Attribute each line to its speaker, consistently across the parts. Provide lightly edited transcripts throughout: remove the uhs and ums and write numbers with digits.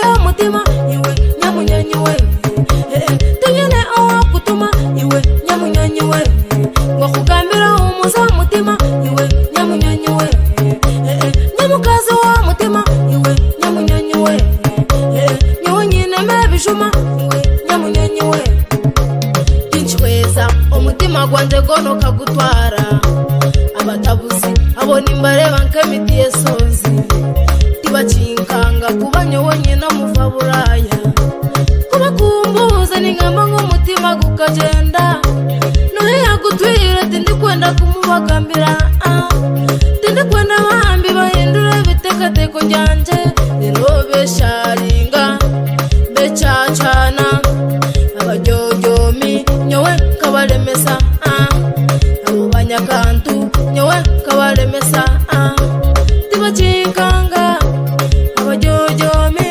Speaker 1: y'omutima iwe nyamunyonyi we. Tinyine owakutuma iwe nyamunyonyi we, ngokugambira humuza omutima iwe nyamunyonyi we. Nyamukazi w'omutima iwe nyamunyonyi we. Nyowe nyinemu ebijuma iwe nyamunyonyi we. Tinkiweza omutima gwanje gono kagutwara abatabuzi abo nimbareba nk'emiti y'esonzi tibakinkanga kuba nyowe nyina muva Buraya kubakumbuza ningamba ng'omutima gukagenda nohe yagutwire tindikwenda kumubagambira, ah. Tindikwenda bambi bahindura ebiteekateeko byanje rero besharinga becacana abajyojomi nyowe nkabalemesa, ah. Abo banyakantu nyowe nkabalemesa, ah. Tibakinkanga abajojomi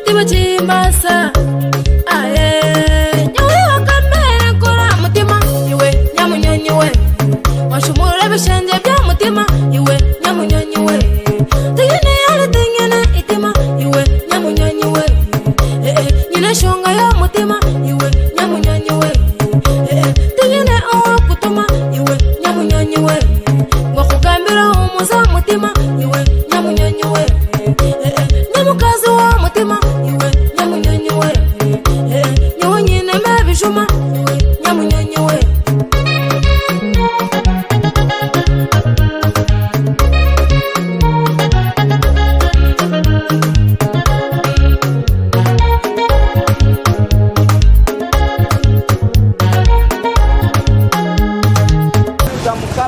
Speaker 1: tibakimbasa aye. Nyowe wakamere nkora mutima iwe nyamunyonyi we, washumura ebishenge bya mutima iwe nyamunyonyi we. Tinyine yali tinyine itima iwe nyamunyonyi we. Nyine eshonga y'omutima iwe nyamunyonyi we. Tinyine owakutuma iwe nyamunyonyi we, ngokugambira humuza omutima iwe nyamunyonyi we. Nyamukazi w'omutima iwe nyamunyonyi we. Nyowe nyinemu ebijuma iwe nyamunyonyi we.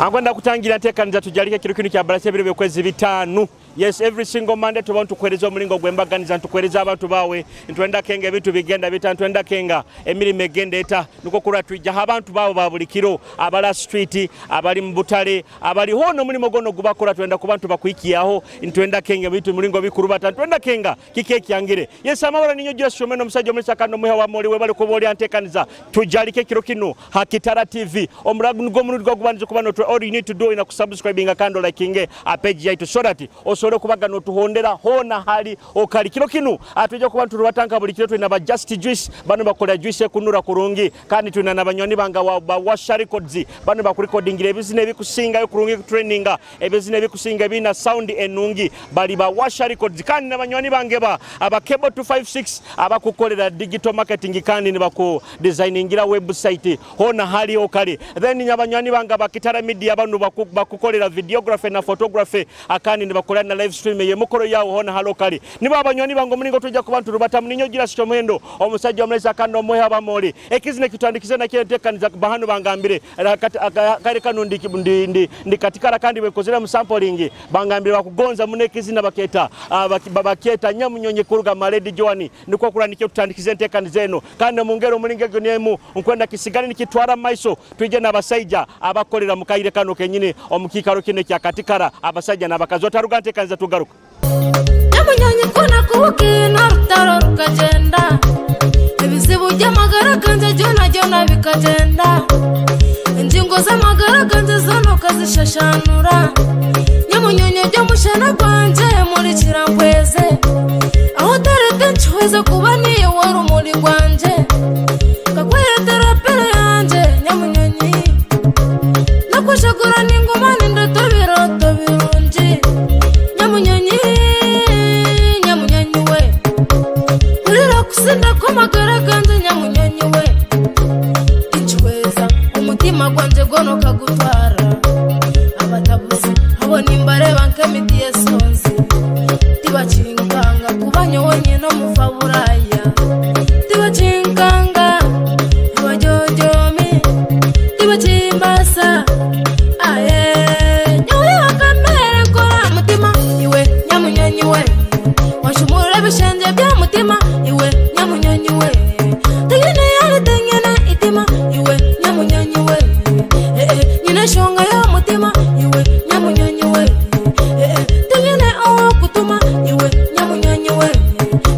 Speaker 2: Agwenda kutangira nteekaniza tujalike kiro kino kya balasi ebiro by'okwezi 5. Yes, every single Monday tuba ntukuweereza omulingo gw'embaganiza, ntukuweereza abantu baawe, ntwenda kenga ebintu bigenda bita, ntwenda kenga emirimu egenda eta, niko kulwa twijjaho abantu baabo ba buli kiro abala street, abali mu butale, abali hono omulimu gono gubakola, twenda kuba ntubakuikiyaho, ntwenda kenga ebintu mulingo bikurubata, ntwenda kenga kiki ekyangire. Yes, amabara ninyo Joshua Shomeno, omusajja omulisa kandi omuha wa moli, webale kuba oli anteekaniza tujalike kiro kino Hakitara TV. Omuragu gw'omurundi gw'okubanza kuba notwe, all you need to do ina kusubscribinga kandi likinge a page yaitu so that osobole kubaga notuhondera hona hali okali. Kiro kino atujja kuba nturubatanka buli kiro tulina ba Just Juice, bano bakola juice ekunura kurungi, kandi tulina n'abanywani banga ba Washa Records, bano bakurekodingira ebizina ebikusingayo kurungi, traininga ebizina ebikusinga ebina sound enungi, bali ba Washa Records. Kandi n'abanywani bange ba aba Cable 256 abakukolera digital marketing kandi ne baku designingira website hona hali okali. Then nyabanywani bange ba Kitara Media, bano bakukolera videography na photography akandi ne bakolera na live stream ye mukoro yawo hona hali okali. Nibo abanywani bange omulingo tujja kuba nturubata muninyo gira sito muhendo omusajja omulesa kandi omuhe abamoli ekizina kitandikize na kyetekaniza bahano bangambire kale kano ndi katikara kandi bekozera mu sampling bangambire bakugonza mune ekizina baketa nyamunyonyi kuruga Maledi Joani niko kula nikyo tutandikize entekaniza eno kandi mu ngero omulingo egyo nemu nkwenda kisigale nikitwara maiso tuje n'abasajja abakolera mu kaire kano kenyini omukiikaro kino ekya katikara abasajja n'abakazi otaruga ntekaniza tugaruka.
Speaker 1: Nyamunyonyi kuna kubuki n'orutaro rukagenda ebizibu by'amagara ganje byona byona bikagenda ingingo z'amagara ganje zona ukazishashanura nyamunyonyi by'omushana gwanje murikira nkweze aho utarete nkiweze kuba niyo wari umuri gwanje kakweretera pere yanje nyamunyonyi nakushagura n'ingoma n'indoto biroto birungi nyamunyonyi nyamunyonyi we urira kusinda kw'amagara ganje nyamunyonyi we inkiweza umutima gwanje gono kagutwara abatabuzi abo nimbareba nk'emiti y'esonzi tibakinkanga kuba nyowe nyina omuva Buraya tibakinkanga abajojomi tibakimbasa aye. Nyowe wakamere nkora mutima iwe nyamunyonyi we washumura ebishenge bya mutima iwe nyamunyonyi we tinyine yali tinyine itima iwe nyamunyonyi we. Nyine eshonga y'omutima iwe nyamunyonyi we. Tinyine owokutuma iwe nyamunyonyi we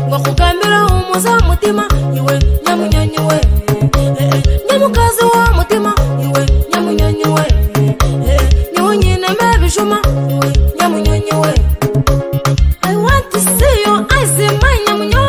Speaker 1: ngokugambira humuza omutima iwe nyamunyonyi we. Nyamukazi w'omutima iwe nyamunyonyi we. Nyowe nyinemu ebijuma iwe nyamunyonyi we. I want to see your eyes in my nyamunyonyi.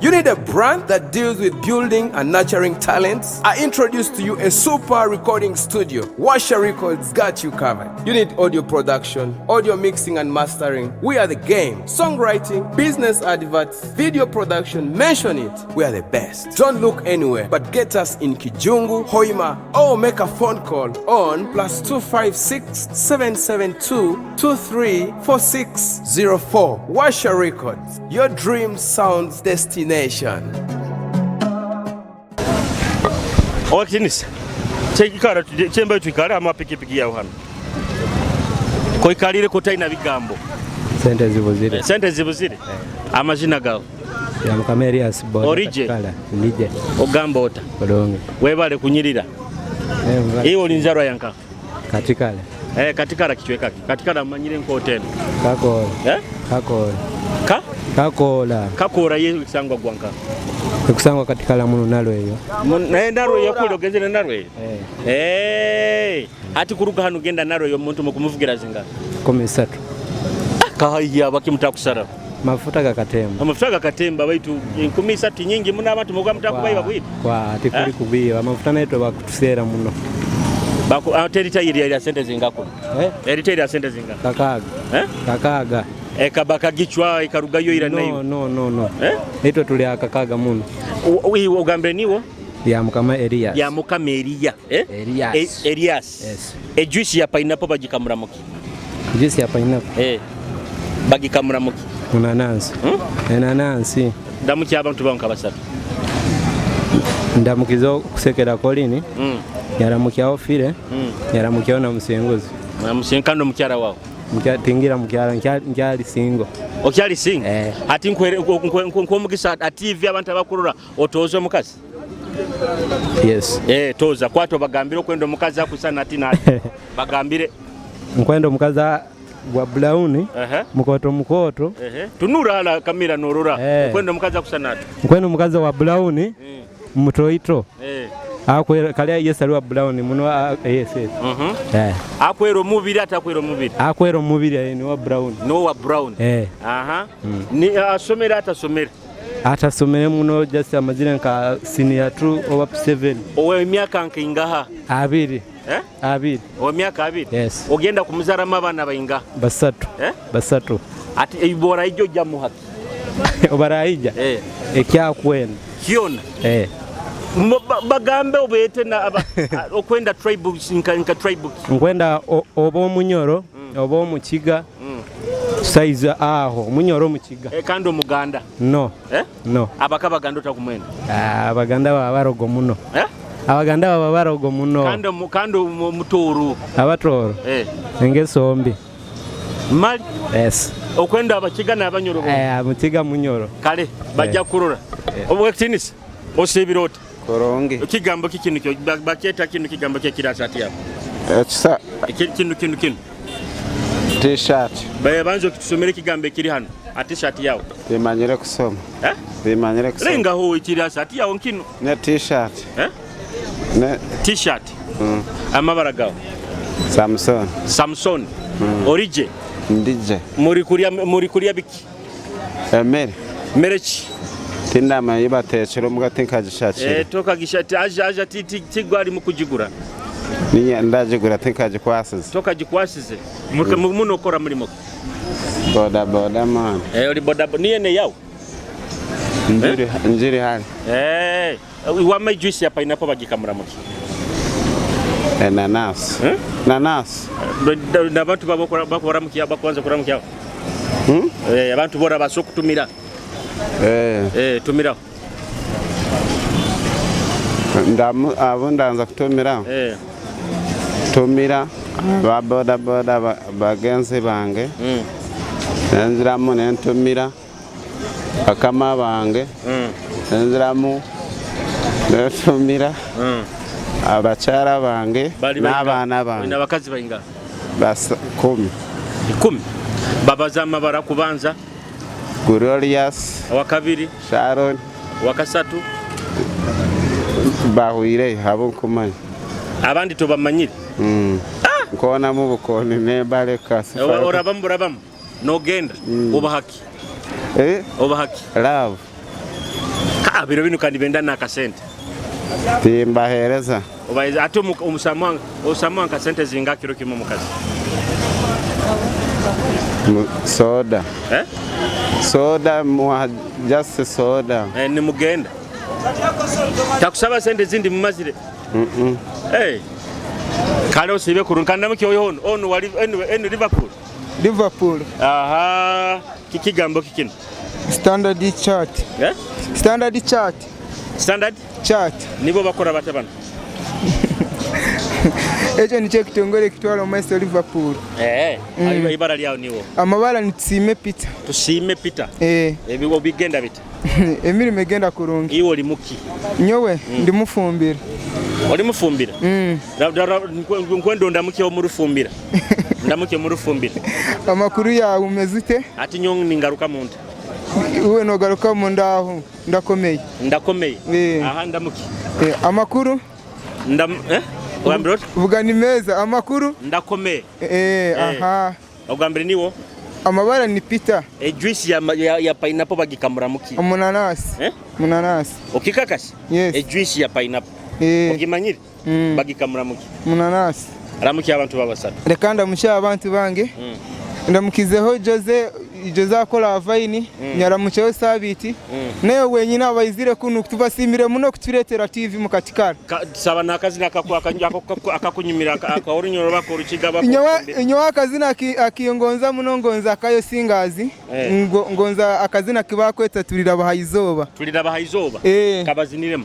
Speaker 3: You need a brand that deals with building and nurturing talents? I introduce to you a super recording studio. Washa Records got you covered. You need audio production, audio mixing and mastering. We are the game. Songwriting, business adverts, video production, mention it. We are the best. Don't look anywhere, but get us in Kijungu, Hoima, or make a phone call on +256 772 234604. Washa Records, your dream sounds destination.
Speaker 2: Owekitinisa kyekikara kyembayo twikale ama pikipiki yawe hano koikalire kotalina bigambo.
Speaker 4: Sente zibuzire.
Speaker 2: Sente zibuzire. Amazina gawe?
Speaker 4: Ya Mukama Elias Boda.
Speaker 2: Orije?
Speaker 4: Katikala. Ndije.
Speaker 2: Ogamba ota?
Speaker 4: Bulungi.
Speaker 2: Webale kunyirira. Iwe oli nzarwa yanka?
Speaker 4: Katikala.
Speaker 2: Katikala kichweka ki? Katikala manyire nkoota eno.
Speaker 4: Kakoola.
Speaker 2: Eh?
Speaker 4: Kakoola.
Speaker 2: Ka?
Speaker 4: Kakoola.
Speaker 2: Kakoola ye kusangwa gwanka.
Speaker 4: Ekusangwa Katikala muno nalo eyo.
Speaker 2: Naye nalo eyo kule ogenzere nalo eyo.
Speaker 4: Eh.
Speaker 2: Eh. Ati kuruga hano genda nalo eyo omuntu mukumuvugira zinga.
Speaker 4: 13.
Speaker 2: Kahaiya bakimutakusara.
Speaker 4: Mafuta gakatemba.
Speaker 2: Amafuta gakatemba baitu 13 nyingi muno abantu mugwa mutakubayiba bwire.
Speaker 4: Kwa tikuli
Speaker 2: Eh?
Speaker 4: kubiba amafuta naye bakutuseera muno.
Speaker 2: Baku ate erita ya sente zingako.
Speaker 4: Eh?
Speaker 2: Erita ya sente zinga.
Speaker 4: Kakaaga.
Speaker 2: Eh?
Speaker 4: Kakaaga.
Speaker 2: Ekabaka gichwa ikarugayo ira nayo.
Speaker 4: No no no no.
Speaker 2: Eh?
Speaker 4: Itwe tuli akakaaga muno.
Speaker 2: Iwe ogambire niwo?
Speaker 4: Ya Mukama Elias.
Speaker 2: Ya Mukama Eliya. Eh?
Speaker 4: Elias.
Speaker 2: Elias.
Speaker 4: Yes.
Speaker 2: Ejuice ya pineapple bagikamura muki?
Speaker 4: Juice ya pineapple.
Speaker 2: Eh. Bagikamura muki?
Speaker 4: Munanansi. Enanansi.
Speaker 2: Ndamukya abantu banka basatu.
Speaker 4: Ndamukiza okusekera Colin. Yaramukyawo Fire. Yaramukyawo na Musinguzi.
Speaker 2: Na Musinkano mukyara wawe.
Speaker 4: Tingira mukyara nkyali single.
Speaker 2: Okyali single?
Speaker 4: Eh.
Speaker 2: Ati nkwomugisa ativi abantu abakurora otoza omukazi?
Speaker 4: Yes.
Speaker 2: Eh, toza kwato bagambire okwenda omukazi akusana ati nati. Bagambire.
Speaker 4: Nkwenda omukazi gwa brown. Mukoto mukoto.
Speaker 2: Tunura ala kamera norora.
Speaker 4: Eh.
Speaker 2: Okwenda omukazi akusana ati.
Speaker 4: Nkwenda omukazi wa brown. Mutoito.
Speaker 2: Eh.
Speaker 4: Akwera kale yes ali wa brown muno yes yes. Eh.
Speaker 2: Akwera omubiri atakwera omubiri.
Speaker 4: Akwera omubiri ni wa brown.
Speaker 2: No wa brown.
Speaker 4: Eh.
Speaker 2: Aha. Ni asomera atasomera.
Speaker 4: Atasomere muno just amazire nka senior 2 over 7.
Speaker 2: Owe emyaka nkingaha?
Speaker 4: Abiri.
Speaker 2: Eh?
Speaker 4: Abiri.
Speaker 2: Owe emyaka abiri.
Speaker 4: Yes.
Speaker 2: Ogenda kumuzarama abana bainga?
Speaker 4: Basatu.
Speaker 2: Eh?
Speaker 4: Basatu.
Speaker 2: Ati ibora ijo jamuhaki.
Speaker 4: Obaraija.
Speaker 2: Eh.
Speaker 4: Ekyakwenda.
Speaker 2: Kiona.
Speaker 4: Eh.
Speaker 2: Bagambe obete na okwenda tribe nka tribe.
Speaker 4: Nkwenda oba omunyoro oba omukiga. Size aho omunyoro omukiga.
Speaker 2: Kandi omuganda.
Speaker 4: No.
Speaker 2: Eh?
Speaker 4: No.
Speaker 2: Abaka baganda otakumwenda.
Speaker 4: Abaganda baba barogo muno.
Speaker 2: Eh?
Speaker 4: Abaganda baba barogo muno.
Speaker 2: Kandi omutoro.
Speaker 4: Abatoro.
Speaker 2: Eh.
Speaker 4: Engeso mbi.
Speaker 2: Mali.
Speaker 4: Yes.
Speaker 2: Okwenda abakiga n'abanyoro.
Speaker 4: Eh, mukiga munyoro.
Speaker 2: Kale bajja kurora. Obwekitinisa osibira ota?
Speaker 5: Korongi.
Speaker 2: Ekigambo kikino kyo bakyeta kino kigambo kyekirasa ati yabo.
Speaker 5: Ekisa
Speaker 2: kino kino kino.
Speaker 5: T-shirt.
Speaker 2: Baye banzo kitusomere kigambo ekiri hano. A t-shirt yawo.
Speaker 5: Bimanyire kusoma.
Speaker 2: Eh?
Speaker 5: Bimanyire kusoma.
Speaker 2: Lenga ho ekirasa ati yawo nkino.
Speaker 5: Ne t-shirt.
Speaker 2: Eh?
Speaker 5: Ne
Speaker 2: t-shirt. Amabara gawo.
Speaker 5: Samson.
Speaker 2: Samson. Orije.
Speaker 5: Ndije.
Speaker 2: Muri kulya biki?
Speaker 5: Emere.
Speaker 2: Mereki.
Speaker 5: Tindama yibatekera omugati nkagishakira.
Speaker 2: Eh, tokagishati aja aja tigwali mukujigura.
Speaker 5: Niye ndagigura tinkagikwasize.
Speaker 2: Tokagikwasize. Muno okora mulimo.
Speaker 5: Boda boda man.
Speaker 2: Eh, oli boda niye ne yawo.
Speaker 5: Njiri hali.
Speaker 2: Eh, wama juice ya pineapple bagikamura muki.
Speaker 5: Nanasi. Nanasi.
Speaker 2: N'abantu bakora muki bakwanza kora muki yawo. Eh, abantu bora basokutumira.
Speaker 5: Eh.
Speaker 2: Eh, tumira.
Speaker 5: Ndamu abo ndanza kutumira.
Speaker 2: Eh.
Speaker 5: Tumira ba boda boda bagenzi bange. Nenziramu nentumira bakama bange. Nenziramu nentumira abakyala bange n'abaana bange.
Speaker 2: N'abakazi bainga?
Speaker 5: Basa 10.
Speaker 2: 10. Babaza amabara kubanza.
Speaker 5: Glorious.
Speaker 2: Wakabiri.
Speaker 5: Sharon.
Speaker 2: Wakasatu.
Speaker 5: Bahwire abo nkumanya.
Speaker 2: Abandi tobamanyire.
Speaker 5: Nkonamu bukoni nembaleka.
Speaker 2: Orabamu burabamu. Nogenda. Obahaki.
Speaker 5: Eh?
Speaker 2: Obahaki.
Speaker 5: Love.
Speaker 2: Ah, biro binu kandi benda n'akasente.
Speaker 5: Timbaheereza.
Speaker 2: Obaheereza ate osamuha nka sente zinga kiro kimu omukazi?
Speaker 5: Soda.
Speaker 2: Eh?
Speaker 5: Soda muha just soda.
Speaker 2: Eh, nimugenda. Takusaba sente zindi mumazire? Hey. Kale osiibe kurungi kandi namuki oyo ono ono wali eno Liverpool.
Speaker 6: Liverpool.
Speaker 2: Aha, kikigambo kikino.
Speaker 6: Standard Chart.
Speaker 2: Eh?
Speaker 6: Standard Chart.
Speaker 2: Standard
Speaker 6: Chart.
Speaker 2: Nibo bakora bata bano?
Speaker 6: Ekyo nikyo ekitongore ekitwara omu maiso Liverpool.
Speaker 2: Eh, ibara lyawo niwo.
Speaker 6: Amabara ni Tusiime Peter.
Speaker 2: Tusiime Peter.
Speaker 6: Eh.
Speaker 2: Ebigo bigenda bita.
Speaker 6: Emirimo egenda kurungi.
Speaker 2: Iwe oli muki?
Speaker 6: Nyowe ndi mufumbira.
Speaker 2: Oli mufumbira? Nkwenda ndamuke omurufumbira. Ndamuke murufumbira.
Speaker 6: Amakuru yawe umeze ute?
Speaker 2: Ati nyo ningaruka munda.
Speaker 6: Iwe nogaruka munda aho ndakomeye.
Speaker 2: Ndakomeye. Aha ndamuke.
Speaker 6: Amakuru?
Speaker 2: Eh? Ogambire oti?
Speaker 6: Vuga ni meza amakuru?
Speaker 2: Ndakomeye.
Speaker 6: Aha.
Speaker 2: Ogambire niwo?
Speaker 6: Amabara ni Peter.
Speaker 2: Juice ya pineapple bagikamura muki?
Speaker 6: Omunanasi.
Speaker 2: Eh?
Speaker 6: Munanasi.
Speaker 2: Okikakasi?
Speaker 6: Yes.
Speaker 2: Juice ya pineapple. Ogimanyire? Bagikamura muki?
Speaker 6: Munanasi.
Speaker 2: Ramuki abantu babasatu.
Speaker 6: Reka ndamushe abantu bange. Ndamukizeho Jose akola avaini, nyaramucheho Sabiti. Naye wenyine abaizire kunu kutubasimire muno kuturetera TV mu katikara.
Speaker 2: Saba nakazina akakunyumira akaorunyoro bako orukiga bako.
Speaker 6: Nyowe akazina akiyongonza muno ngonza akayo singazi. Ngonza akazina kibakweta tulira bahaizoba.
Speaker 2: Tulira bahaizoba. Kabaziniremo.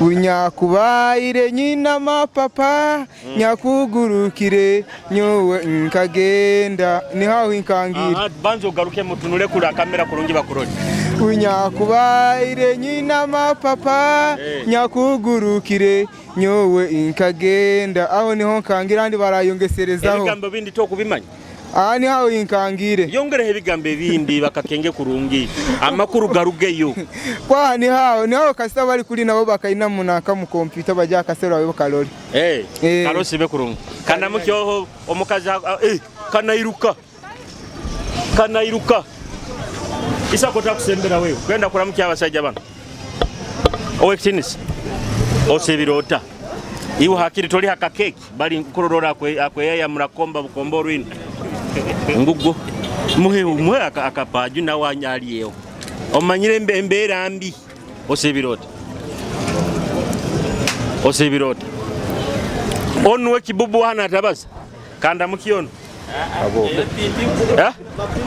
Speaker 6: Unyakubaire nyina mapapa nyakugurukire nyowe nkagenda nihaho inkangira.
Speaker 2: Banzo ugaruke mutunure kuri kamera kurungi bakurore.
Speaker 6: Unyakubaire nyina mapapa nyakugurukire nyowe nkagenda aho niho nkangira ndi barayongeserezaho.
Speaker 2: Ebigambo bindi to kubimanya.
Speaker 6: Aha nihaho inkangire.
Speaker 2: Yongereho ebigambo ebindi bakakenge kurungi amakuru garugeyo.
Speaker 6: Kwa nihaho kasita bari kuri nabo bakaina munaka mu computer bajya akasero babe kalori.
Speaker 2: Karosi be kurungi. Kanamukyoho omukazi kanairuka. Kanairuka. Isa kota kusembera wewe. Kwenda kuramukya abasajja bano. Owekitinisa. Osebirota. Iwe hakiri toli hakakeki bali nkurorora akweyaya murakomba bukomba orwino. Ngugo muhe akapaju nawe anyaliyeho. Omanyire embeera mbi. Osebirota. Osebirota. Onu wekibubu hana atabaza. Kanda mukiono. Eh?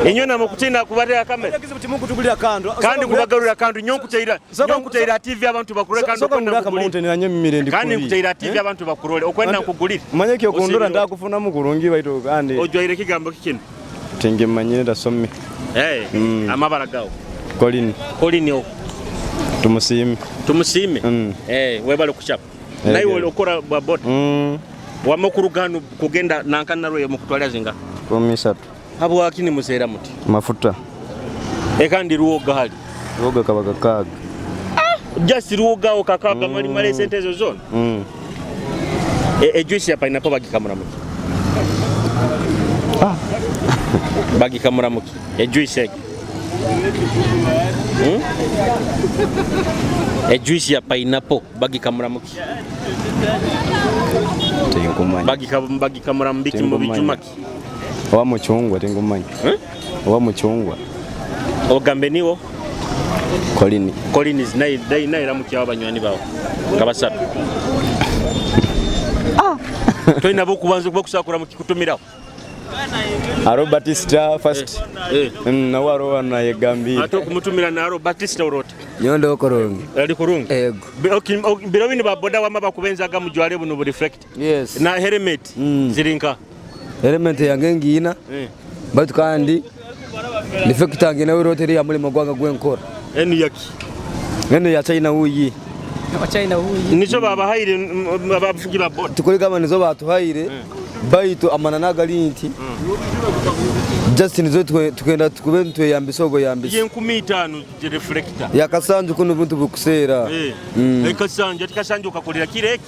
Speaker 2: Inywe namukutina kubatera kamera. Kandi kubagarura kandu nyo nkuteira TV abantu bakurole kandi okwenda nkugulire. Kandi nkuteira TV abantu bakurole okwenda nkugulire.
Speaker 4: Manye kyo kundura ndakufuna mukurungi baito kandi.
Speaker 2: Ojwaire kigambo kikino.
Speaker 4: Tenge manyire ndasome.
Speaker 2: Amabara gawo.
Speaker 4: Colin.
Speaker 2: Colin yo.
Speaker 4: Tumusime.
Speaker 2: Tumusime. Webale kuchapa. Naye okora bwa bota. Wamakuru ganu kugenda nankana rwe mukutwalya zinga.
Speaker 4: 13.
Speaker 2: Habo wakini museera muti.
Speaker 4: Mafuta.
Speaker 2: Ekandi ruwoga hali.
Speaker 4: Ruwoga kabaga kaga.
Speaker 2: Just ruwoga okakaga mali mali sente ezo zona. Juice ya pineapple bagikamura muki. Bagikamura muki. Juice egi. Juice ya pineapple bagikamura muki.
Speaker 4: Tinkumanya.
Speaker 2: Bagikamura mbiki mu bijumaki.
Speaker 4: Owa muchungwa tinkumanya. Owa muchungwa.
Speaker 2: Ogambe niwo
Speaker 4: Colin.
Speaker 2: Colin naye ramukya abanywani bawe nga basatu. Toyina bokubanza bokusakura mu kikutumiraho.
Speaker 4: Aro Batista first. Nawe aro anayegambira.
Speaker 2: Ate okumutumira na Aro Batista orota.
Speaker 7: Nyondo kurungi.
Speaker 2: Ali kurungi.
Speaker 7: Ego.
Speaker 2: Biro bino ba boda wama bakubenzaga mujwale buno bu reflect.
Speaker 7: Yes.
Speaker 2: Na helmet zirinka.
Speaker 7: Helmet yange ngina. Batu kandi reflect yange nawe roteri ya mulimo gwanga gwenkora.
Speaker 2: Enu yaki.
Speaker 7: Enu ya China uyi.
Speaker 8: China uyi.
Speaker 2: Nizo babahaire abavugi ba boda.
Speaker 7: Tukuri kama nizo batuhaire. Baitu amanana galinti. Just nizo tukenda tukube ntweyambisa ogo yambisa.
Speaker 2: Ye 15 reflector.
Speaker 7: Yakasanju kuno buntu bukuseera.
Speaker 2: Ekasanju atikasanju kakulira kireki.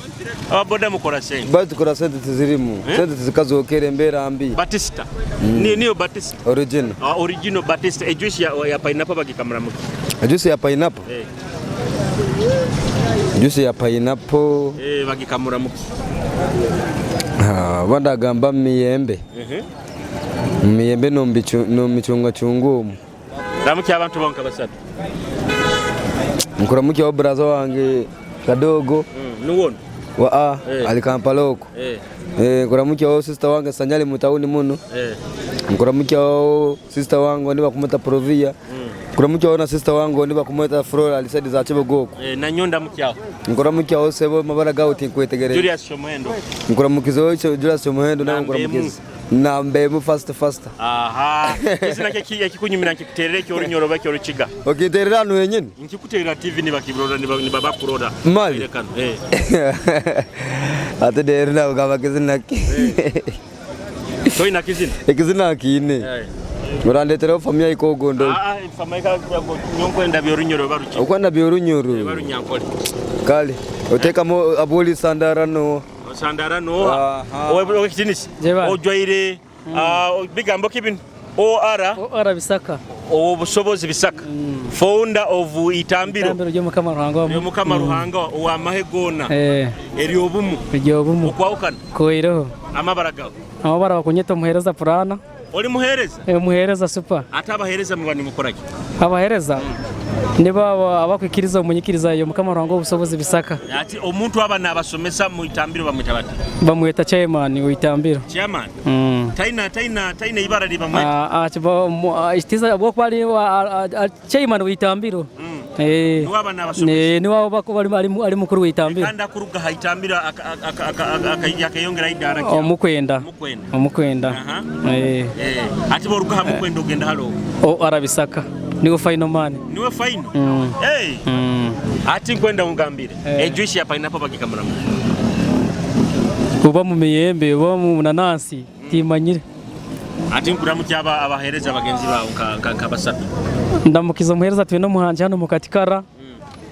Speaker 2: Ababoda mukora sente.
Speaker 7: Baitu tukora sente tizirimu. Sente tizikazokera embeera mbi.
Speaker 2: Batista. Niyo Batista.
Speaker 7: Original.
Speaker 2: Original Batista. Juice ya pineapple bagikamura muki.
Speaker 7: Juice ya pineapple. Juice ya pineapple.
Speaker 2: Bagikamura muki?
Speaker 7: Ah, bandagamba mu miyembe. Mu miyembe n'omu micungwacungwa omu.
Speaker 2: Ramukya abantu bonka basatu.
Speaker 7: Nkuramukyaho buraza wange kadogo.
Speaker 2: Nuwono.
Speaker 7: Wa a ali Kampala oko. Nkuramukyaho sister wange Sanyali mu tawuni muno. Nkuramukyaho sister wange ondi bakumweta Provia. Nkuramukyaho na sister wange ondi bakumweta Flora, ali side za Kibogo oko.
Speaker 2: Nanyo ndamukyaho.
Speaker 7: Nkuramukyaho sebo, mabara gawe tinkwetegereza.
Speaker 2: Julius Shomuhendo.
Speaker 7: Nkuramukizaho Julius Omuhendo nawe.
Speaker 2: Nambemu.
Speaker 7: Nkuramukiza nambemu fast fast.
Speaker 2: Aha, kizina ekikunyumira nkikuterera ekyorunyoro oba ekyorukiga.
Speaker 7: Okinterera hanu wenyini?
Speaker 2: Nkikuterera TV, nibakibirora, nibabakurora.
Speaker 7: Mali.
Speaker 2: Kano.
Speaker 7: Ate rero nawe gamba kizina ki?
Speaker 2: Toyina kizina?
Speaker 7: Ekizina kiine. Urandeteraho famiya ikogondo.
Speaker 2: Ah, famaika nyonkwenda byorunyoro oba rukiga.
Speaker 7: Okwenda byorunyoro.
Speaker 2: Oba runyankole.
Speaker 7: Kale oteekamu aboli sandara no.
Speaker 2: Sandara noha?
Speaker 7: Aha.
Speaker 2: Owekitinisi ojwaire bigambo ki bino? OR.
Speaker 8: OR Bisaka.
Speaker 2: Obusobozi Bisaka, founder of Itambiro.
Speaker 8: Itambiro ry'Omukama Ruhanga wa
Speaker 2: Omukama Ruhanga owamahe goona. Eryobumu.
Speaker 8: Eryobumu.
Speaker 2: Okwawukana.
Speaker 8: Koireho.
Speaker 2: Amabara gawe?
Speaker 8: Amabara bakunyeta omuhereza Purana.
Speaker 2: Oli muhereza?
Speaker 8: Omuhereza super.
Speaker 2: Ate abahereza muba nimukoraki?
Speaker 8: Abahereza nibo abakwikiriza omunyikiriza y'Omukama Ruhanga obusobozi Bisaka.
Speaker 2: Ati omuntu aba nabasomesa mu itambiro bamwita bati?
Speaker 8: Bamweta chairman w'itambiro.
Speaker 2: Chairman. Taina ibara libamweta?
Speaker 8: Ah, ah, itiza bwokuba ari chairman w'itambiro.
Speaker 2: Niwe aba nabasomesa?
Speaker 8: Niwe aba kuba ari mukuru w'itambiro.
Speaker 2: Kandi akuruga ha itambiro akayongera idara kya?
Speaker 8: Omukwenda.
Speaker 2: Mukwenda.
Speaker 8: Omukwenda.
Speaker 2: Ati boruga ha mukwenda ogenda halo?
Speaker 8: O Arabisaka niwe final man.
Speaker 2: Niwe final?
Speaker 8: Mm.
Speaker 2: Hey. Ati nkwenda ungambire, ejuice ya pineapple bagikamura?
Speaker 8: Uba mu miyembe, uba mu nanasi, timanyire.
Speaker 2: Ati nkuramukya abahereza bagenzi bawe nka basatu.
Speaker 8: Ndamukiza omuhereza twine omuhangi hano mu Katikara.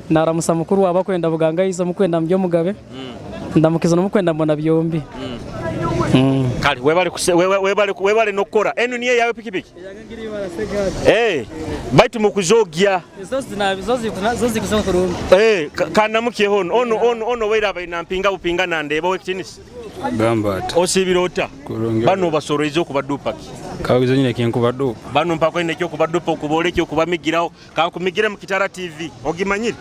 Speaker 8: Naramusa mukuru wabakwenda Bugangaizo, mukwenda mubyo Mugabe. Ndamukiza nomukwenda mbona byombi.
Speaker 2: Kale webale webale nokukora. Enu niye yawe pikipiki? Baitu mukuzogya.
Speaker 8: Zo zikuza kurungi.
Speaker 2: Kanamukiye hono ono ono ono weira baina mpinga bupinga nandeba wekitinisi.
Speaker 9: Gamba ati.
Speaker 2: Osibira ota?
Speaker 9: Kurungi.
Speaker 2: Bano basoroize okubadupaki.
Speaker 9: Kawizo nyine kinkubadupa.
Speaker 2: Bano mpako ine kyo kubadupa okubole kyo kubamigiraho kankumigire mu Kitara TV ogimanyire?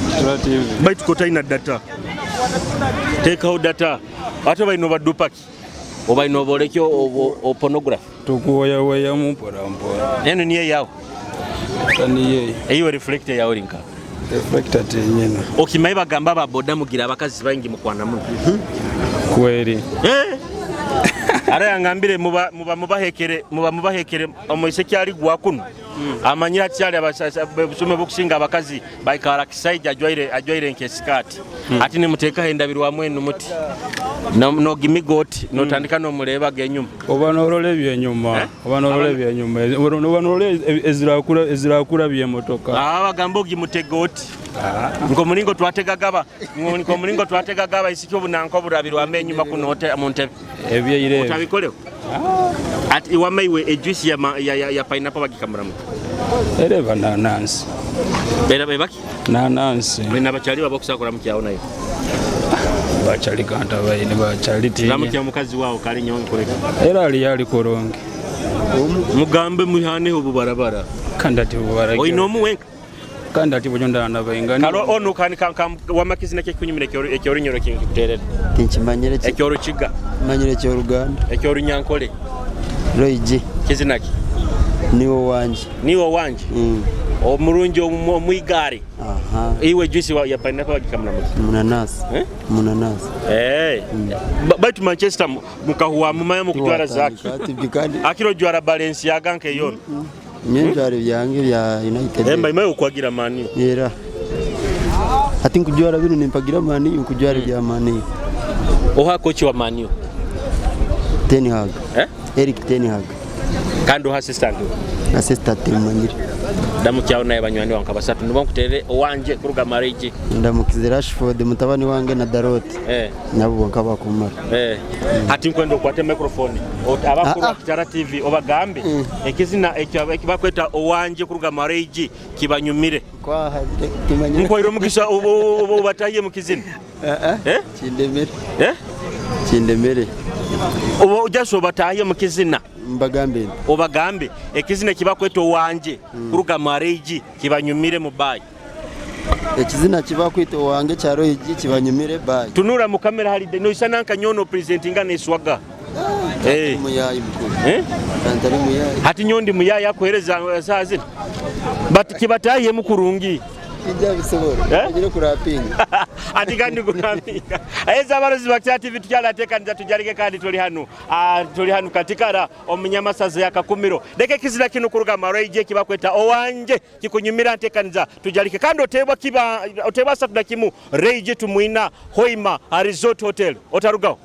Speaker 9: Kitara TV.
Speaker 2: Baitu kotaina data, tekaho data. Ate balina obadupaki obalina obolekyo o pornography.
Speaker 9: Tukuweyaweyamu mpora mpora.
Speaker 2: Eno niye yawe?
Speaker 9: Niye.
Speaker 2: Eyiwe reflector yawe rinka?
Speaker 9: Reflector tenyina.
Speaker 2: Okimaye bagamba ababoda mugira abakazi baingi mukwana muno.
Speaker 9: Kweri.
Speaker 2: Ara yangambire muba mubahekere, muba mubahekere omuise kyali gwa kuno amanyira kyali busume bukusinga abakazi baikara kisaija ajwaire nkesikati. Ati nimuteekaho endabirwamu enu muti nogimigoti notandika nomureba genyuma.
Speaker 9: Oba norora ebyenyuma, oba norora ebyenyuma, oba norora ezirakura byemotoka.
Speaker 2: Bagamba ogimutega oti nkomulingo twategagaba, nkomulingo twategagaba isiki obunanka oburabirwamu enyuma kuno mu ntebe.
Speaker 9: Ebyeire.
Speaker 2: Otabikoleho? Ati iwamaiwe ejuice ya pineapple bagikamuramu?
Speaker 9: Ereba nanansi.
Speaker 2: Bera bebaki?
Speaker 9: Nanansi.
Speaker 2: Bena bakyali baba okusakura mukyawo nayo?
Speaker 9: Bakyali kanta baine bakyali tinya.
Speaker 2: Ramukya omukazi wawo kali nyonkuleka.
Speaker 9: Era ali yali kurungi.
Speaker 2: Mugambe muhaneho obubarabara.
Speaker 9: Kandi ati bubarabara.
Speaker 2: Oyina omuwenka?
Speaker 9: Kandi ati bujondana nabaingani.
Speaker 2: Kalo onu kani kam wamakizi nakyo kunyumira ekyorunyoro kinkikuterera.
Speaker 10: Tinkimanyire.
Speaker 2: Ekyorukiga.
Speaker 10: Manyire ekyoruganda.
Speaker 2: Ekyorunyankole.
Speaker 10: Roigi.
Speaker 2: Kizinaki?
Speaker 10: Niwo wanje.
Speaker 2: Niwo wanje? Omurungi omwigari.
Speaker 10: Aha.
Speaker 2: Iwe juice ya pineapple bagikamura muki?
Speaker 10: Munanasi. Munanasi.
Speaker 2: Baitu Manchester mukahuwa mumaya mukujwara zaki. Akiro jwara Balenciaga nke yona.
Speaker 10: Nyenjwara byange bya United.
Speaker 2: Emba imaye ukwagira mani.
Speaker 10: Era. Ati nkujwara bino nimpagira mani, nkujwara bya mani.
Speaker 2: Oha coach wa mani?
Speaker 10: Ten Hag.
Speaker 2: Eh?
Speaker 10: Eric Ten Hag.
Speaker 2: Kandi oha assistant?
Speaker 10: Assistant manyire.
Speaker 2: Ndamukyaho naye banywani bawe nka basatu nibwo nkuterere owangye kuruga Marigi.
Speaker 10: Ndamukize Rashford mutabani wange na Daroti nabo bonka bakumara.
Speaker 2: Hati nkwenda okwate microphone abakuru ba Kitara TV obagambe ekizina eki bakweta owangye kuruga Marigi kibanyumire. Nkwaire omugisa obatahiye mu kizina.
Speaker 10: Kindemere. Kindemere.
Speaker 2: Oba just obatahiye mu kizina.
Speaker 10: Mbagambe nti.
Speaker 2: Obagambe ekizina eki bakweta owangye kuruga Marigi kibanyumire mu bye.
Speaker 10: Ekizina eki bakweta owange ekya Roigi kibanyumire bye.
Speaker 2: Tunura mu kamera hari noisana nka nyowe no presentinga neswaga.
Speaker 10: Ntari muyayi mukuru. Ntari muyayi.
Speaker 2: Hati nyowe ndi muyayi akuhereza saaha zinu. But kibatahiyemu kurungi.
Speaker 10: Tinjabisobora. Manyire kurapinga.
Speaker 2: Ati kandi kurapinga. Eza abarozi ba Kitara TV tukyalateekaniza tujarike kandi tuli hanu. Tuli hanu Katikara omu Nyamasaza ya Kakumiro. Leka ekizina kinu kuruga Marwaija eki bakweta Owangye kikunyumira ntekaniza tujarike kandi oteebwa kiba oteebwa 31 Reigi Tumwina Hoima Resort Hotel. Otarugaho.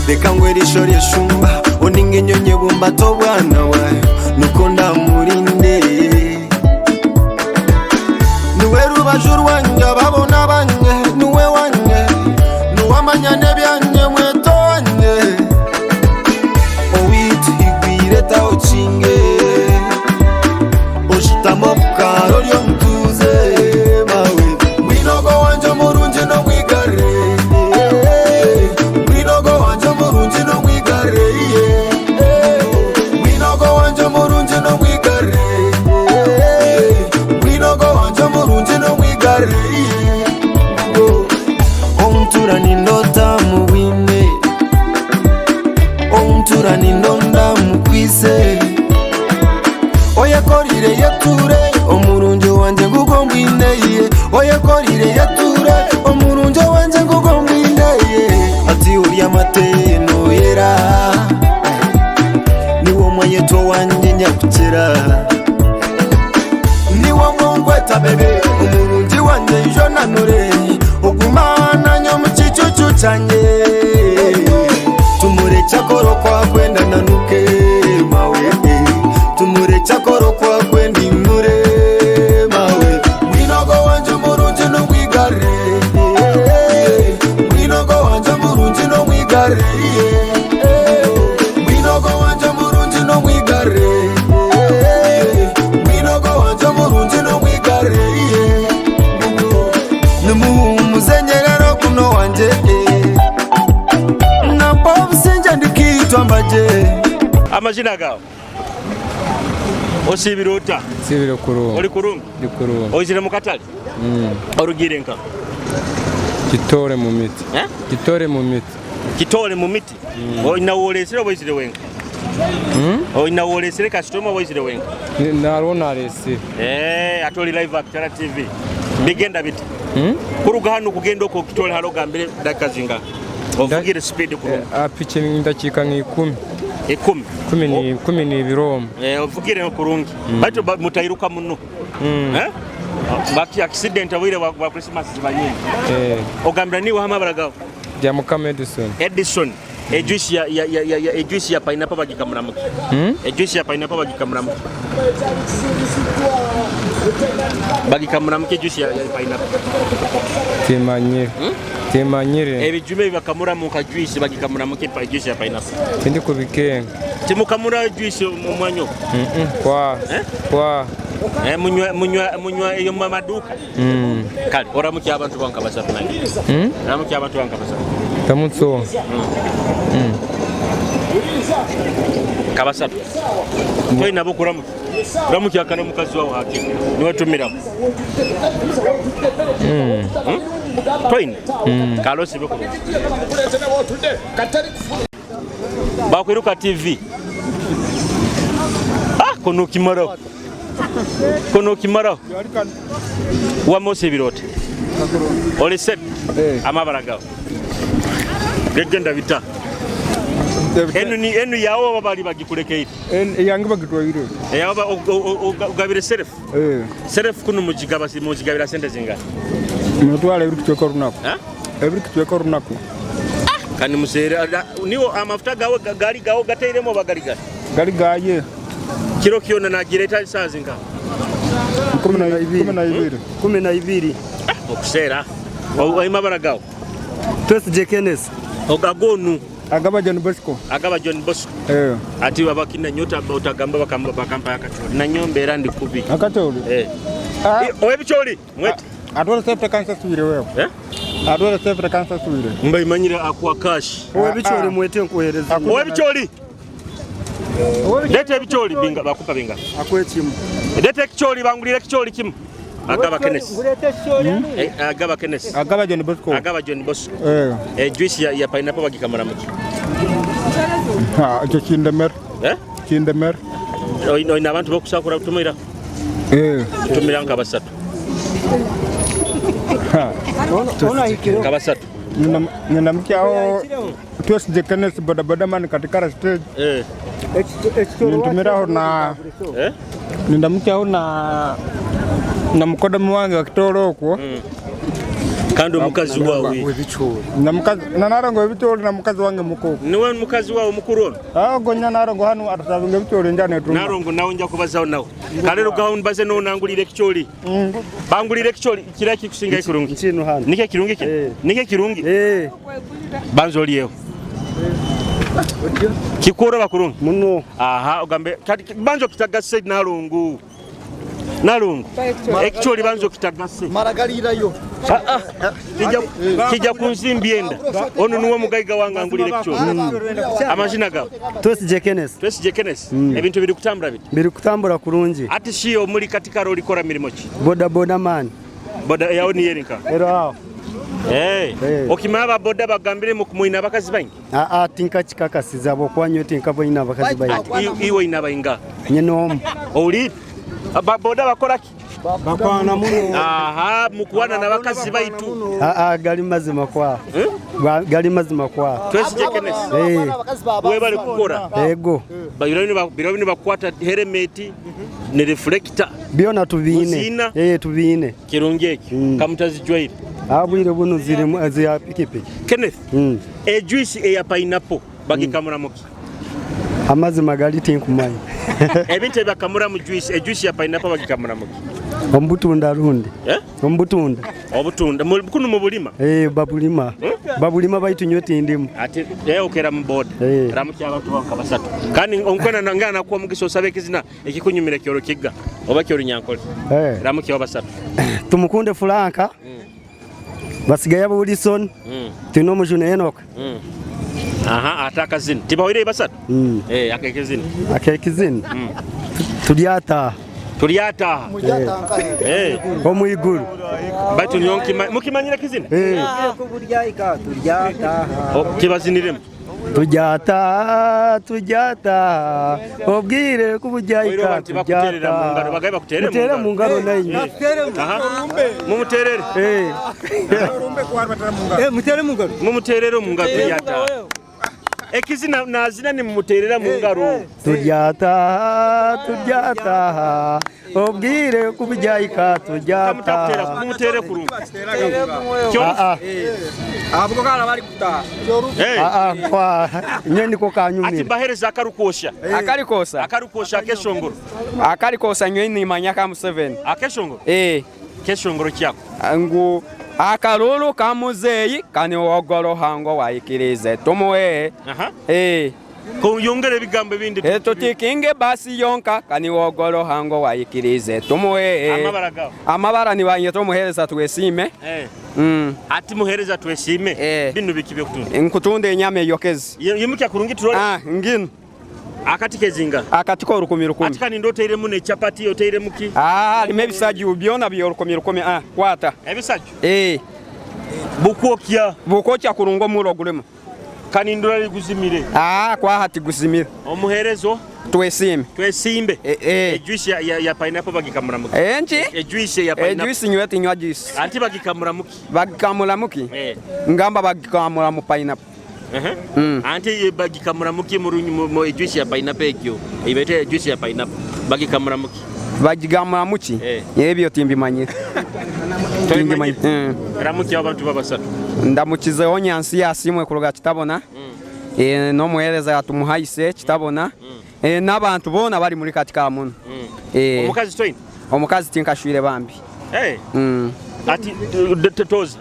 Speaker 11: Reka ngwe erisho ryeshumba oninga enyonyi ebumbata obwana bwayo nuko ndamurinde niwe rubaju rwangye ababona banye niwe wanye niwe amanya n'ebyanye mweto wanye owaitu higwire taho kinge oshutama omukaaro ori omutuuze mawe mbwenu ogwo wangye omurungi n'omwigare mbwenu ogwo wangye omurungi n'omwigare mbwenu ogwo wangye omurungi n'omwigare mbwenu ogwo wangye omurungi n'omwigare omutura nindota mubwine omutura nindonda mukwise oyekorire yeture omurungi wangye ngugo mbwineye oyekorire yeture omurungi wangye ngugo mbwineye ati urya amate noyera niwo mwanyeto wangye nyakukira niwo ngonkweta bebe omurungi wangye ijo nanure ogumana nyo mu kicucu cyanjye tumureke akoro kwakwenda nanuke mawe tumureke akoro kwakwenda inure mawe mwinogo wanje murungi n'umwigare mwinogo wanje murungi n'umwigare mwinogo wanje murungi n'umwigare mwinogo wanje murungi n'umwigare nimuhumuze nyerero kuno wanje nampa obusinge ndikitwa mbaje.
Speaker 2: Amazina gawe osibire ota?
Speaker 6: Nsibire kurungi.
Speaker 2: Ori kurungi?
Speaker 6: Ndi kurungi.
Speaker 2: Oizire mu katale? Orugire nka?
Speaker 6: Kitore mu miti. Kitore mu miti.
Speaker 2: Kitore mu miti? Oina woresire oba oizire wenka? Oina woresire kasitoma oba oizire wenka?
Speaker 6: Nariho naresire.
Speaker 2: Ate ori live Akitara TV. Bigenda bita? Kuruga hanu kugenda okwo Kitore haro ogambire dakika zingaha? Ovugire speed kurungi.
Speaker 6: Piki ndakiika nka ikumi.
Speaker 2: Ikumi?
Speaker 6: Kumi n'ibiri omu.
Speaker 2: Ovugire kurungi. Baitu mutairuka muno. Baki accident obwire bwa Christmas ziba nyingi. Ogambira niwe hama abaragaho?
Speaker 6: Bya Mukama Edison.
Speaker 2: Edison. Ejuice ya, ya, ya, ya, ya, ejuice ya pineapple bagikamura muki? Ejuice ya pineapple bagikamura muki? Bagikamura muki ejuice ya pineapple?
Speaker 6: Timanyire. Timanyire.
Speaker 2: Ebijuma ebi bakamuramu nka juice bagikamura muki juice ya pineapple?
Speaker 6: Tindikubikenga.
Speaker 2: Timukamura juice omu mwanya ogwo?
Speaker 6: Kwa. Kwa.
Speaker 2: Munywa eyo mu maduuka? Kale oramukya abantu banka basatu nange. Oramukya abantu banka basatu.
Speaker 6: Tamutso.
Speaker 2: Kabasatu. Toyina bo kuramukya. Ramukya akana omukazi wawe hake. Niwe tumiramu. Toyina. Kale osibe kurungi. Bakwiruka TV. Kono kimaraho. Kono kimaraho. Wamose ebirote. Oli set. Amabara gawe. Gegenda bita. Enu ni enu yawe oba bali bagikurekeire?
Speaker 6: Eyange bagitwaire.
Speaker 2: Eyawe ogabire self. Self kuno mugigaba mugigabira sente zingana?
Speaker 6: Mutwala ebiri kucweka orunaku.
Speaker 12: Ebiri kicweka orunaku.
Speaker 2: Kandi museere niwo amafuta gawe gali gawe gateiremu oba gali gari?
Speaker 12: Gali gaye.
Speaker 2: Kiro kyona nagireeta esaaha zingaha?
Speaker 12: 12.
Speaker 10: 12.
Speaker 2: Okuseera. Oima amabara gawe?
Speaker 10: Twesigye Kenneth.
Speaker 2: Agonu?
Speaker 12: Agaba John Bosco.
Speaker 2: Agaba John Bosco.
Speaker 12: Eh.
Speaker 2: Ati abakina nyota otagamba bakampa akacholi. Nanyo mbeera ndi kubi.
Speaker 12: Akacholi?
Speaker 2: Eh. Owebicholi mwete.
Speaker 12: Atwara sente kansaswire wewe.
Speaker 2: Eh?
Speaker 12: Atwara sente kansaswire.
Speaker 2: Mbaimanyire akwa cash.
Speaker 10: Owebicholi mwete nkuhereza.
Speaker 2: Owebicholi. Leta ebicholi binga bakupa binga.
Speaker 10: Akwekimu.
Speaker 2: Leta ekicholi bangulire ekicholi kimu. Agaba Kenneth. Agaba Kenneth.
Speaker 12: Agaba John Bosco.
Speaker 2: Agaba John Bosco.
Speaker 12: Eh.
Speaker 2: Juice ya pineapple bagikamura muki.
Speaker 12: Ha, ekyo kindemera.
Speaker 2: Eh?
Speaker 12: Kindemera.
Speaker 2: Oina abantu bokusakura kutumira.
Speaker 12: Eh.
Speaker 2: Tumira nka basatu. Nka basatu.
Speaker 12: Nina mukyaho Twesigye Kenneth bodaboda man katikara stage.
Speaker 2: Eh.
Speaker 12: Nintumiraho na
Speaker 2: Eh?
Speaker 12: Nindamukyaho na mukodomi wange wakitooro okwo.
Speaker 2: Kandi omukazi wawe.
Speaker 12: Na mukazi na narongo ebicholi na mukazi wange muko.
Speaker 2: Niwe mukazi wawe mukuru ono?
Speaker 12: Ah gonya narongo hanu atusabinga ebicholi njana etuma.
Speaker 2: Narongo nawe nja kubazaho nawe. Kale rugaho mbaze nonangulira ekicholi. Bangulira ekicholi kira kikusinga ekirungi.
Speaker 10: Kino hano.
Speaker 2: Nike kirungi ki? Nike kirungi?
Speaker 10: Eh.
Speaker 2: Banza oliyeho. Kikworaba kurungi?
Speaker 10: Muno.
Speaker 2: Aha ogambe kati banza okitagase nalungu. Nalungu. Ekicholi banza okitagase.
Speaker 13: Maragalirayo.
Speaker 2: Kijja kunsimbi enda. Ono niwe mugaiga wange angulira ekicholi. Amazina gawe?
Speaker 10: Twesigye Kenneth.
Speaker 2: Twesigye Kenneth. Ebintu biri kutambura biti?
Speaker 10: Biri kutambura kurungi.
Speaker 2: Ati shi omuri katikara olikora mirimo ki?
Speaker 10: Boda boda man.
Speaker 2: Boda yawe ni yerinka?
Speaker 10: Ero aho.
Speaker 2: Eh. Okimanya aba boda bagambire muina abakazi baingi?
Speaker 10: Aa tinkakikakasiza habwokuba tinkaboine abakazi baingi.
Speaker 2: Ati iwe ina bainga?
Speaker 10: Nyine omu.
Speaker 2: Owulire? Aba boda bakora ki?
Speaker 10: Bakwana muno.
Speaker 2: Aha, mukuwana n'abakazi baitu.
Speaker 10: Aa gali mazima kwa. Gali mazima kwa.
Speaker 2: Twesigye Kenneth.
Speaker 10: Eh.
Speaker 2: Webale kukora.
Speaker 10: Ego.
Speaker 2: Biro bino bakwata helmet ne reflector.
Speaker 10: Byona tubiine.
Speaker 2: Muziina?
Speaker 10: Eh tubiine.
Speaker 2: Kirungi ekyo. Kamutazijwaire.
Speaker 10: Abwire buno ziri ziya pikipiki.
Speaker 2: Kenneth. Ejuice eya pineapple bagikamura muki?
Speaker 10: Amazima gali tinkumanya.
Speaker 2: Ebintu ebibakamura mu juice, ejuice ya pineapple bagikamura muki?
Speaker 10: Omubutunda rundi.
Speaker 2: Eh?
Speaker 10: Omubutunda.
Speaker 2: Obutunda kuno mubulima?
Speaker 10: Eh babulima. Babulima baitu nyowe tindimu.
Speaker 2: Ati okera mu boda. Ramukya abantu banka basatu. Kandi onkwena nangana nakuwa mugisa osabe ekizina ekikunyumira kyoro kiga oba kyorunyankole.
Speaker 10: Eh.
Speaker 2: Ramukya basatu.
Speaker 10: Tumukunde Franka. Basigaye abo Wilson. Twine omujune Enoch.
Speaker 2: Aha, ate akazina. Tibawire basatu? Eh, akekizina.
Speaker 10: Akekizina. Turyataha.
Speaker 2: Turyataha. Eh.
Speaker 10: Omwiguru.
Speaker 2: Baitu niyo mukimanyira kizina?
Speaker 10: Eh.
Speaker 2: Kibaziniremu.
Speaker 10: Turyataha, turyataha. Obwire kubujyaika
Speaker 2: Bakuterera mu ngaro, bagaye bakutere
Speaker 10: Mutere mu ngaro nainye.
Speaker 2: Aha. Mumuterere.
Speaker 10: Eh.
Speaker 2: Mutere mu ngaro. Mumuterere mu ngaro turyataha. Ekizina nazina nimumuterera mu ngaro.
Speaker 10: Turyataha, turyataha. Obwire kubujyaika turyataha.
Speaker 2: Mumutere kurungi.
Speaker 6: Abo kala bari kutaha.
Speaker 10: Aa kwa nyowe niko kanyumira.
Speaker 2: Ati bahereza akarukosha.
Speaker 6: Akarikosa.
Speaker 2: Akarukosha akeshongoro.
Speaker 6: Akarikosa nyowe nimanya ka Museveni.
Speaker 2: Akeshongoro?
Speaker 6: Eh.
Speaker 2: Keshongoro kyako.
Speaker 6: Ngu akaruru ka muzeyi kaniwogorohango waikirize tumuhe.
Speaker 2: Aha.
Speaker 6: Eh.
Speaker 2: Kuyongera ebigambo ebindi.
Speaker 6: Tutikinge basi yonka kaniwogorohango waikirize tumuhe.
Speaker 2: Amabara gawe.
Speaker 6: Amabara nibanye tumuhereza twesime.
Speaker 2: Eh. Ati muhereza twesime. Bino biki byokutunda?
Speaker 6: Nkutunda enyama eyokeze.
Speaker 2: Yimukya kurungi turole.
Speaker 6: Ah, ngino.
Speaker 2: Akati kezinga.
Speaker 6: Akati ko 10,000.
Speaker 2: Ati kandi ndo oteiremu ne chapati oteiremu ki?
Speaker 6: Ah, harimu ebisaju byona bya 10,000. Ah, kwata.
Speaker 2: Ebisaju?
Speaker 6: Eh.
Speaker 2: Bukwokya.
Speaker 6: Bukwokya kurungi omuro gurimu.
Speaker 2: Kandi ndora liguzimire.
Speaker 6: Ah, kwa hati guzimire.
Speaker 2: Omuherezo
Speaker 6: Twesimbe.
Speaker 2: Twesimbe. Ejuice ya pineapple bagikamura muki?
Speaker 6: Enki?
Speaker 2: Ejuice ya pineapple.
Speaker 6: Ejuice nyowe tinywa juice.
Speaker 2: Anti bagikamura muki?
Speaker 6: Bagikamura muki?
Speaker 2: Eh.
Speaker 6: Ngamba bagikamura mu pineapple.
Speaker 2: Anti bagikamura muki mu ejuice ya pineapple ekyo? Ibete ejuice ya pineapple. Bagikamura muki?
Speaker 6: Bagikamura muki?
Speaker 2: Eh.
Speaker 6: Ebyo timbimanyire. Timbimanyire.
Speaker 2: Ramuki abantu babasatu.
Speaker 13: Ndamukizeho Nyansi Yasimwe kuruga Kitabona, n'omuheereza yatumuhaise Kitabona, n'abantu boona bari muri Katikara muno.
Speaker 2: Omukazi toine?
Speaker 13: Omukazi tinkashwire bambi.
Speaker 2: Ati toza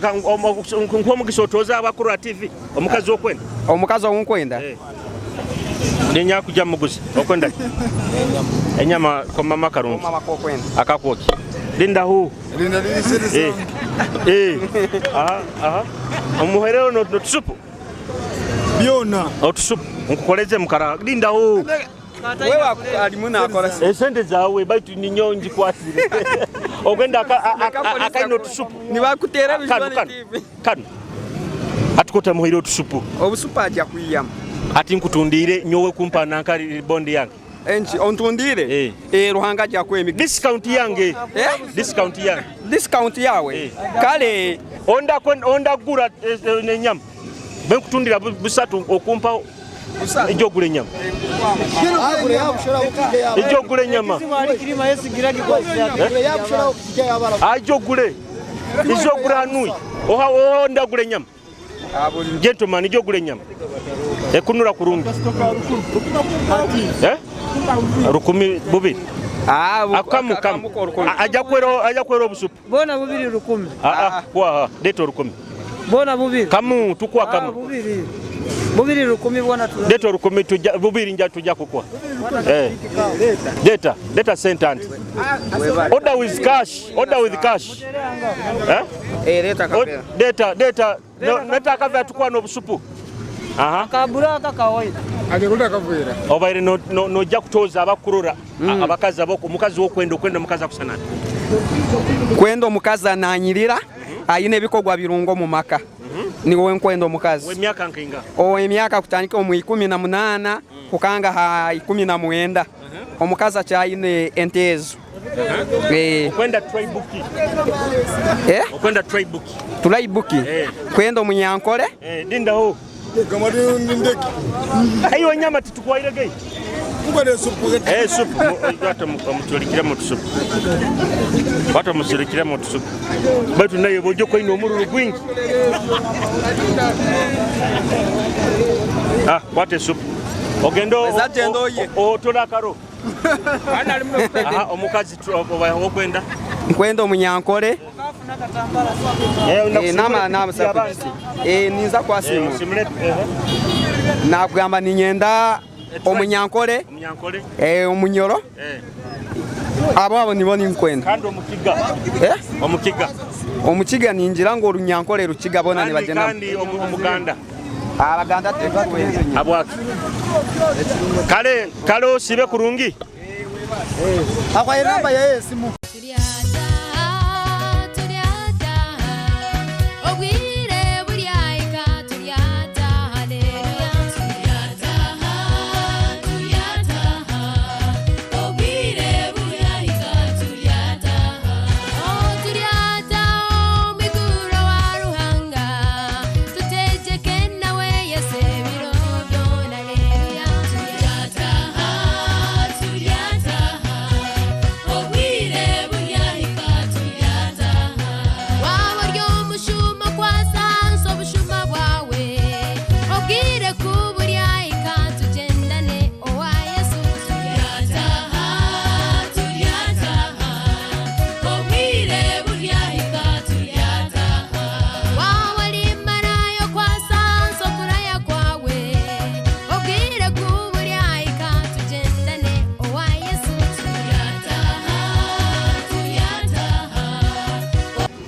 Speaker 2: nkuha omugisa otoze abakurora TV omukazi okwenda.
Speaker 13: Omukazi ou nkwenda?
Speaker 2: Ninya kujya muguzi okwenda ki? Enyama komama akarungi akakwokya. Linda hu. Aha aha omuhereho notusupu
Speaker 12: byona
Speaker 2: otusupu nkukoleze mukara linda hu. Esente zawe baitu ninyo ngikwasire ogenda akaine otusupu
Speaker 13: nibakuteera
Speaker 2: kano kano ati kotamuhaire otusupu
Speaker 13: obusupu ajya kwiyamu
Speaker 2: ati nkutundiire nyowe kumpa nanka bondi yange
Speaker 13: enki ontundiire eh. Ruhanga ajya kuha emigisa
Speaker 2: discount yange discount yange
Speaker 13: discount yawe kale
Speaker 2: onda onda gura enyama benkutundira busatu okumpa ijjo ogula enyama ijjo ogula enyama ijjo ogule ijjo ogula hanui onda ogula enyama gentleman ijjo ogula enyama ekunura kurungi 12 akamu kamu ajja kwera obusupu
Speaker 14: bona bubiri 10.
Speaker 2: Kwaha leta 10
Speaker 14: bona bubiri
Speaker 2: kamu tukwa kamu
Speaker 14: bubiri bubiri 10 bona
Speaker 2: leta 10 tujja bubiri nja tujja kukwa leta leta sente anti order with cash order with cash
Speaker 13: leta
Speaker 2: kabera leta leta leta akava tukwa n'obusupu aha
Speaker 14: kabura akawaida
Speaker 12: agekunda kavira
Speaker 2: obaire nojja kutoza abakurora abakazi aboko omukazi wokwenda okwenda omukazi akusanana
Speaker 13: kwenda omukazi ananyirira ayine ebikorwa birungo mu maka niwe nkwenda omukazi
Speaker 2: w'emyaka nkinga
Speaker 13: ow'emyaka kutandika omu 18 kukanga ha 19 omukazi akyayine enteezo.
Speaker 2: Okwenda tribuki okwenda tribuki
Speaker 13: turayibuki kwenda omunyankole
Speaker 2: dindaho aiyo nyama titukwaire gei supu watu mutulikiremu tusupu watu mutulikiremu tusupu baitu naye bojo kwaine omururu gwingi kwata esupu ogenda otola akaro omukazi okwenda
Speaker 13: nkwenda omunyankole ninza kwasimu nakugamba ninyenda omunyankole omunyoro abo abo nibo ninkwenda
Speaker 2: kandi omukiga omukiga
Speaker 13: omukiga ningira ngu orunyankole rukiga bona nibagenda
Speaker 2: kandi omuganda
Speaker 13: abaganda tebakwenda
Speaker 2: abwaki kale kale osibe kurungi
Speaker 10: akwa namba ya esimu.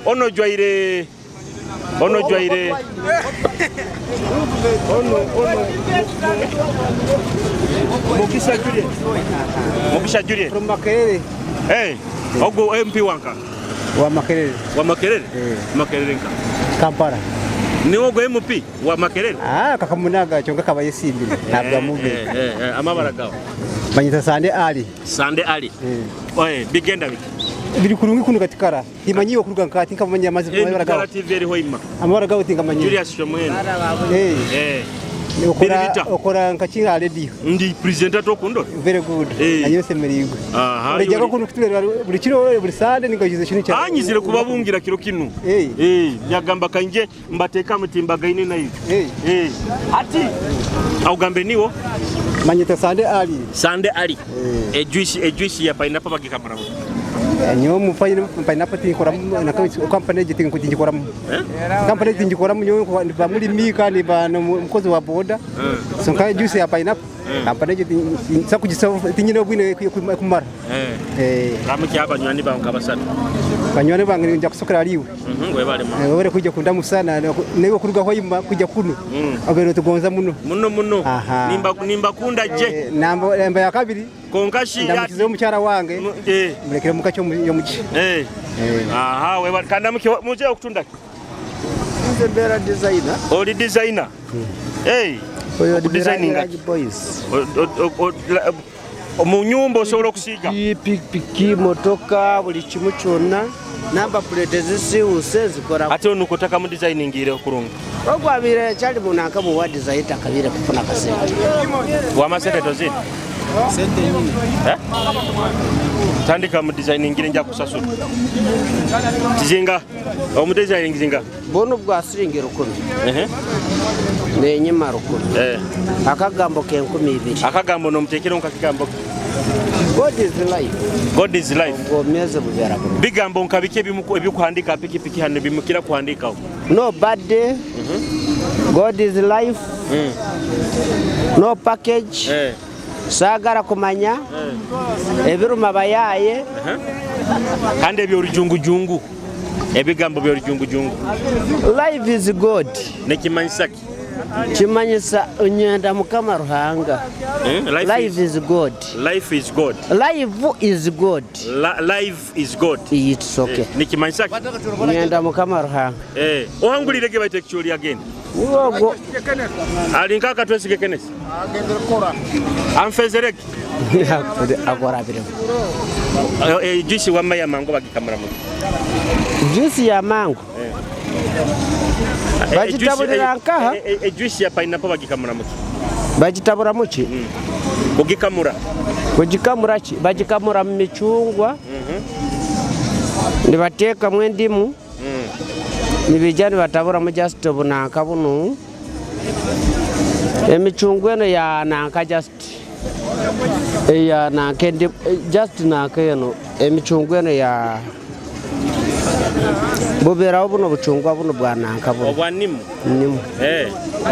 Speaker 2: Ono jwaire ono jwaire ono ono Mukisa Juliet Mukisa Juliet
Speaker 15: from Makerere.
Speaker 2: Hey, ogo MP wanka
Speaker 15: wa Makerere
Speaker 2: wa Makerere Makerere nka
Speaker 15: Kampala
Speaker 2: ni ogo MP wa Makerere
Speaker 15: kakamunaga kyonka kabaye simbire ntabwo amube
Speaker 2: amabara gawo
Speaker 15: banyita Sande Ali
Speaker 2: Sande Ali oye bigenda biki
Speaker 15: biri kurungi kuno katikara timanyiwe kuruga nkati nkamanya amazi
Speaker 2: amabara gawo TV eriho ima
Speaker 15: amabara gawo tingamanyiwe
Speaker 2: Julius Shomwene Biri bita?
Speaker 15: Okora nka ki ha radio?
Speaker 2: Ndi presenter tokundora.
Speaker 15: Very good. Nanyowe semerigwe.
Speaker 2: Aha.
Speaker 15: Orejako kunu kutulera buli kiro, buli sande ningajize kinu kya.
Speaker 2: Anyizire kubabungira kiro kinu. Eh, yagamba kanje mbateeka mutimbagaine nayo. Eh. Ati awugambe niwo
Speaker 15: Manyita Sande Ali.
Speaker 2: Sande Ali. Ejuice ya pineapple bagikamura.
Speaker 15: Nyowe mu pineapple tinkoramu na company egi tinkoramu. Company tingikoramu, nyowe ndiba mulimi kandi ba mukozi wa boda. So nka juice ya pineapple company egi nsa kugisa tinyine obwine kumara.
Speaker 2: Ramuki abanywani bawe nka basatu.
Speaker 15: Banywani bange nja kusokera aliwe.
Speaker 2: Webale.
Speaker 15: Webale kujja kundamusa newe kuruga hoima kujja kuno. Obere tugonza muno.
Speaker 2: Muno muno.
Speaker 15: Aha.
Speaker 2: Nimba kunda je.
Speaker 15: Namba ya kabiri.
Speaker 2: Konkashi.
Speaker 15: Ndamukize omukyala wange. Mulekere muka kyo yomuki.
Speaker 2: Aha, webale kandamuki muje okutunda.
Speaker 16: Nze mbeera designer.
Speaker 2: Oli designer? Hey.
Speaker 16: Oyo
Speaker 2: Okudesigninga.
Speaker 16: Garage Boys.
Speaker 2: Mu nyumba osobola okusiiga?
Speaker 16: Pikipiki, motoka, buli kimu kyonna. Number plate ezisiiwuuse zikola.
Speaker 2: Ate ono kotaka mu designingiire okurungi.
Speaker 16: Ogwabire kyali munanka mu wa design takabire kufuna kasente.
Speaker 2: Wama sente tozina?
Speaker 16: Sente nyingi.
Speaker 2: Eh? Tandika mu designingire nja kusasula. Kizinga. Omu designing zinga.
Speaker 16: Buno bwa siringi 1000. Nenyima 1000. Akagambo ke 2000.
Speaker 2: Akagambo nomutekera nkakigambo.
Speaker 16: God is life.
Speaker 2: God is life.
Speaker 16: Obwomezi bubeera bulungi.
Speaker 2: Bigambo nka biki ebikuhandika pikipiki hano bimukira kuhandikaho?
Speaker 16: No bad day. God is life. No package. Saagala kumanya. Ebiruma bayaye.
Speaker 2: Kandi ebyorujungujungu. Ebigambo byorujungujungu.
Speaker 16: Life is God.
Speaker 2: Nekimanyisa ki?
Speaker 16: Kimanyisa nyenda Mukama Ruhanga.
Speaker 2: Life
Speaker 16: is God.
Speaker 2: Life is God.
Speaker 16: Life is God.
Speaker 2: Life is God.
Speaker 16: It's okay.
Speaker 2: Nikimanyisa ki?
Speaker 16: Nyenda Mukama Ruhanga.
Speaker 2: Ohangulire ge baita ekikyoli agenda.
Speaker 16: Niwogo.
Speaker 2: Alinka akatwesige Kenneth. Anfezereke.
Speaker 16: Agora birimo.
Speaker 2: Juice wamma ya mango bagikamura mu.
Speaker 16: Juice ya mango. Bagitabulira nkaha?
Speaker 2: Juice ya pineapple bagikamura mu.
Speaker 16: Bagitabura muki?
Speaker 2: Kugikamura.
Speaker 16: Kugikamura ki? Bagikamura mu micungwa. Nibateekamu endimu. Nibijja nibataburamu just obunanka bunu. Emicungwa eno ya nanka just eya nanka endimu just nanka eno emicungwa eno ya bubeerawo buno bucungwa buno bwa nanka buno.
Speaker 2: Obwa nimu.
Speaker 16: Nimu.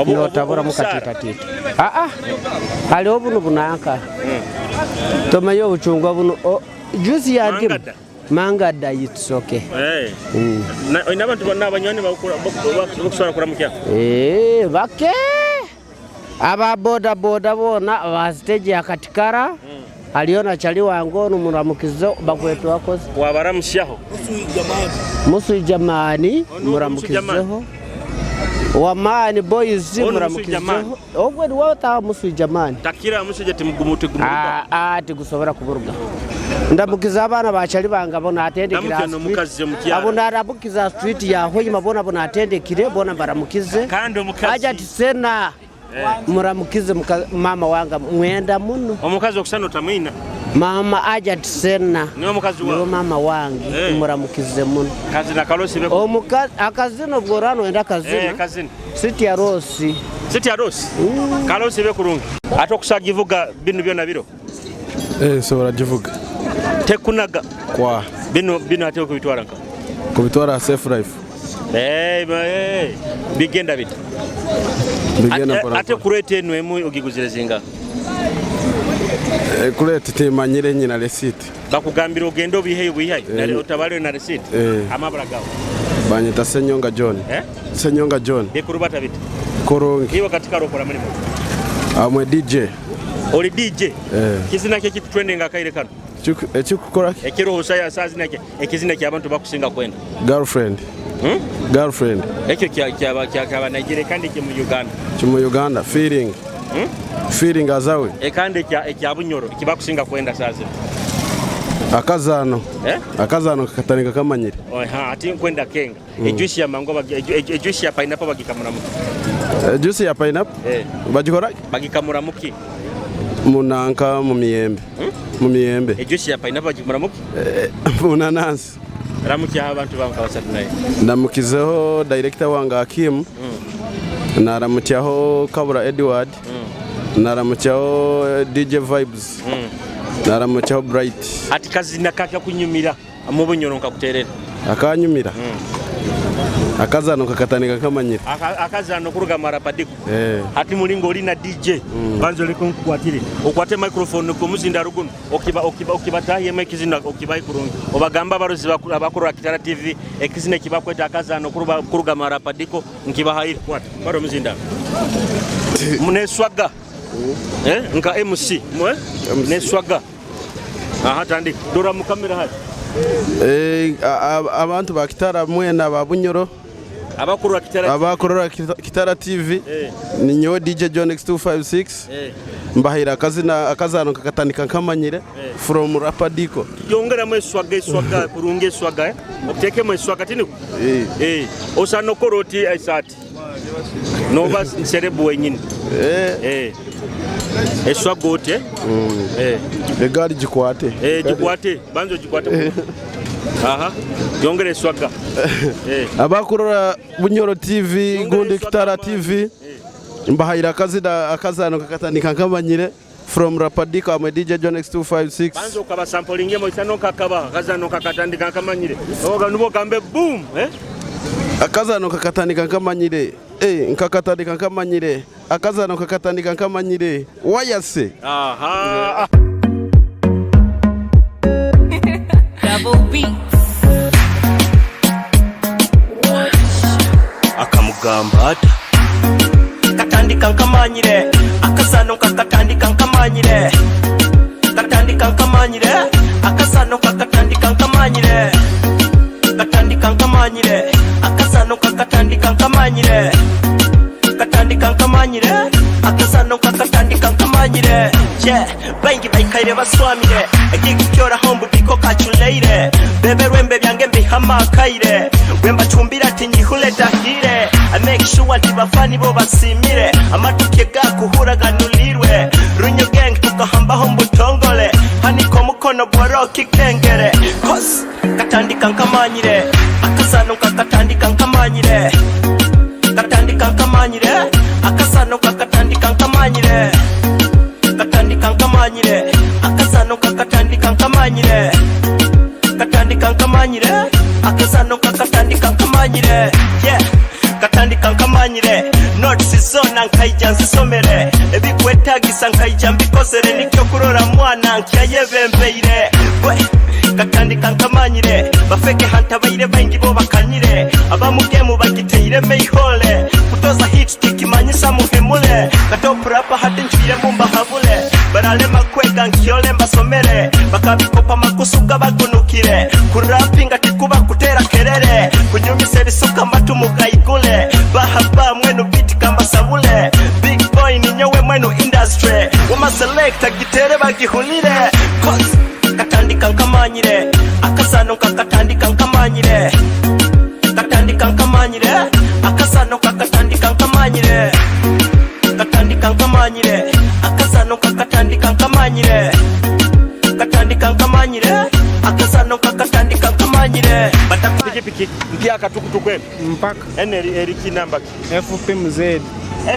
Speaker 16: Notaburamu katiitatiita. Aa haliho buno bunanka. Tomanyi obucungwa buno juice ya ndimu. Mangada it's okay.
Speaker 2: Olina abantu bonna abanywani bakusobola kuramukya?
Speaker 16: Bake aba boda boda bona ba stage ya Katikara. Haliyo na chali wange ono muramukize bakwetwa wakoze.
Speaker 2: Wabaramusyaho.
Speaker 16: Musujamani muramukizeho. Wamani boys
Speaker 2: Ono
Speaker 16: muramukizeho. Ogwe niwe musujamani.
Speaker 2: Takira musujja timugumuti gumuruga.
Speaker 16: Tigusobola kuburuga. Ndamukiza abaana bachali bange bona atendekire.
Speaker 2: Ndamukiza n'omukazi omukyala.
Speaker 16: Abo naramukiza street ya Hoima bona bona atendekire bona baramukize.
Speaker 2: Kandi omukazi.
Speaker 16: Aja tisena. Muramukize mama wange mwenda muno.
Speaker 2: Omukazi okusana otamwina.
Speaker 16: Mama aja tisena.
Speaker 2: Niwe mukazi wawe.
Speaker 16: Niwe mama wange muramukize muno.
Speaker 2: Kazina kalosi be.
Speaker 16: Omukazi akazina obworano enda kazina.
Speaker 2: Kazina.
Speaker 16: City ya Rossi.
Speaker 2: City ya Rossi. Kalosi be kurungi. Ate okusagivuga bino byonna biro.
Speaker 3: Sobola givuga.
Speaker 2: Tekunaga.
Speaker 3: Kwa.
Speaker 2: Bino ate okubitwala nka.
Speaker 3: Kubitwala safe life.
Speaker 2: Bigenda bita.
Speaker 3: Bigenda mpola.
Speaker 2: Ate kurete eno emu ogiguzire zinga.
Speaker 3: Kurete temanyire nyina receipt.
Speaker 2: Bakugambira ogende obiheyo buyihayo. Nale otabale na receipt. Amabara gawe.
Speaker 3: Banyita Senyonga John. Senyonga John.
Speaker 2: Ekurubata bita.
Speaker 3: Kurungi.
Speaker 2: Iwe katika rokora mulimo.
Speaker 3: Amwe DJ.
Speaker 2: Oli DJ? Kizina kye kikutrending akaire kano.
Speaker 3: Ekikukora ki?
Speaker 2: Ekiruhusa ya saa zina ekizina kya abantu bakusinga kwenda.
Speaker 3: Girlfriend. Girlfriend.
Speaker 2: Ekyo kya Nigeria kandi kye mu Uganda.
Speaker 3: Kye mu Uganda feeling. Feeling azawe.
Speaker 2: Kandi ekya Bunyoro kibakusinga kwenda saa zino.
Speaker 3: Akazano. Akazano kakatandika kamanyire.
Speaker 2: Ati nkwenda kenga. Ejuice ya mango ejuice ya pineapple bagikamura mu.
Speaker 5: Juice ya pineapple bagikora
Speaker 2: Bagikamura muki?
Speaker 5: Munanka mu miyembe. Mu miyembe.
Speaker 2: Ejuice ya pineapple bagikamura muki?
Speaker 5: Munanansi.
Speaker 2: Ramukyaho abantu bange basatu naye.
Speaker 5: Ndamukizeho director wange Hakim. Naramukyaho Kabura Edward. Naramukyaho DJ Vibes. Naramukyaho Bright.
Speaker 2: Ati kazina kakakunyumira mu Bunyoro nkakuterera.
Speaker 5: Akanyumira. Akazano kakatandika kamanyira.
Speaker 2: Akazano kuruga marapadiko. Ati mulingo oli na DJ. Banzo liko nkukwatire. Okwate microphone ku muzinda ruguno. Okiba okiba okibatahiyemu ekizina okibayi kurungi. Obagamba abarozi abakurora Kitara TV ekizina ekibakweta akazano kuruga marapadiko nkibahaire. Kwata. Kwata omuzinda. Muneswaga. Nka MC. Mwe? Neswaga. Aha tandika. Dora mu kamera hati.
Speaker 5: Abantu ba Kitara mwena ba Bunyoro
Speaker 2: abakurora Kitara
Speaker 5: abakurora Kitara TV. Ni nyowe DJ John X256. Mbahira akazina akazano kakatandika nkamanyire from Rapadiko.
Speaker 2: Yongeramu eswaga eswaga kurungi eswaga otekemu eswaga tini. Osana okora oti esaati noba nserebu wenyini. Eswaga oti eh?
Speaker 5: Egaari gikwate.
Speaker 2: Gikwate banza ogikwate. Aha yongera eswaga.
Speaker 5: Abakurora Bunyoro TV gundi Kitara TV mbahayira akazina akazano kakatandika nkamanyire from Rapadiko. Amwe DJ John X256.
Speaker 2: Banza okabasampolingemu isano kakaba akazano kakatandika nkamanyire oga nubo gambe boom.
Speaker 5: Akazano kakatandika nkamanyire nkakatandika nkamanyire akazano kakatandika nkamanyire wayase.
Speaker 2: Aha.
Speaker 17: Double beats.
Speaker 18: Akamugamba ata katandika nkamanyire akazano kakatandika nkamanyire katandika nkamanyire akazano kakatandika nkamanyire katandika nkamanyire akazano kakatandika nkamanyire katandika nkamanyire akazano kakatandika nkamanyire. Yeah, baingi baikaire baswamire ekikukyora mbudiko kachuleire bebe rwembe byange mbihamakaire wembacumbira ati nyihule dahire. I make sure nti bafani bo basimire amatuke gakuhuraganulirwe runyo gang tukahambaho mbutongole haniko mukono bworo kikengere cause katandika nkamanyire akazano kakatandika nkamanyire katandika nkamanyire akazano kakatandika nkamanyire katandika nkamanyire akazano kakatandika nkamanyire katandika nkamanyire akazano kakatandika nkamanyire. Yeah, katandika nkamanyire notes zona nkaija nzisomere ebikwetagisa nkaija mbikozere nikyo kurora mwana nkyayebembeire gwe katandika nkamanyire bafeke hantabaire baingi bo bakanyire abamugemu bagiteire meihole kutoza hit tikimanyisa muhemule katopurapa hati ncwire mumbahabule baralema kwega nkyole mbasomere bakabikopa makusuga bagunukire kurapinga tikuba kutera kerere kunyumisa ebisuka matu mugaigule bahaba mwenu biti kambasabule big boy ninyowe mwenu industry wama selecta gitere bagihulire cause katandika nkamanyire akazano kakatandika nkamanyire katandika nkamanyire akazano kakatandika nkamanyire katandika nkamanyire akazano kakatandika nkamanyire katandika nkamanyire akazano kakatandika nkamanyire.
Speaker 2: Pikipiki mpya akatukutuku
Speaker 12: mpaka
Speaker 2: ene eriki namba ki
Speaker 12: FP MZ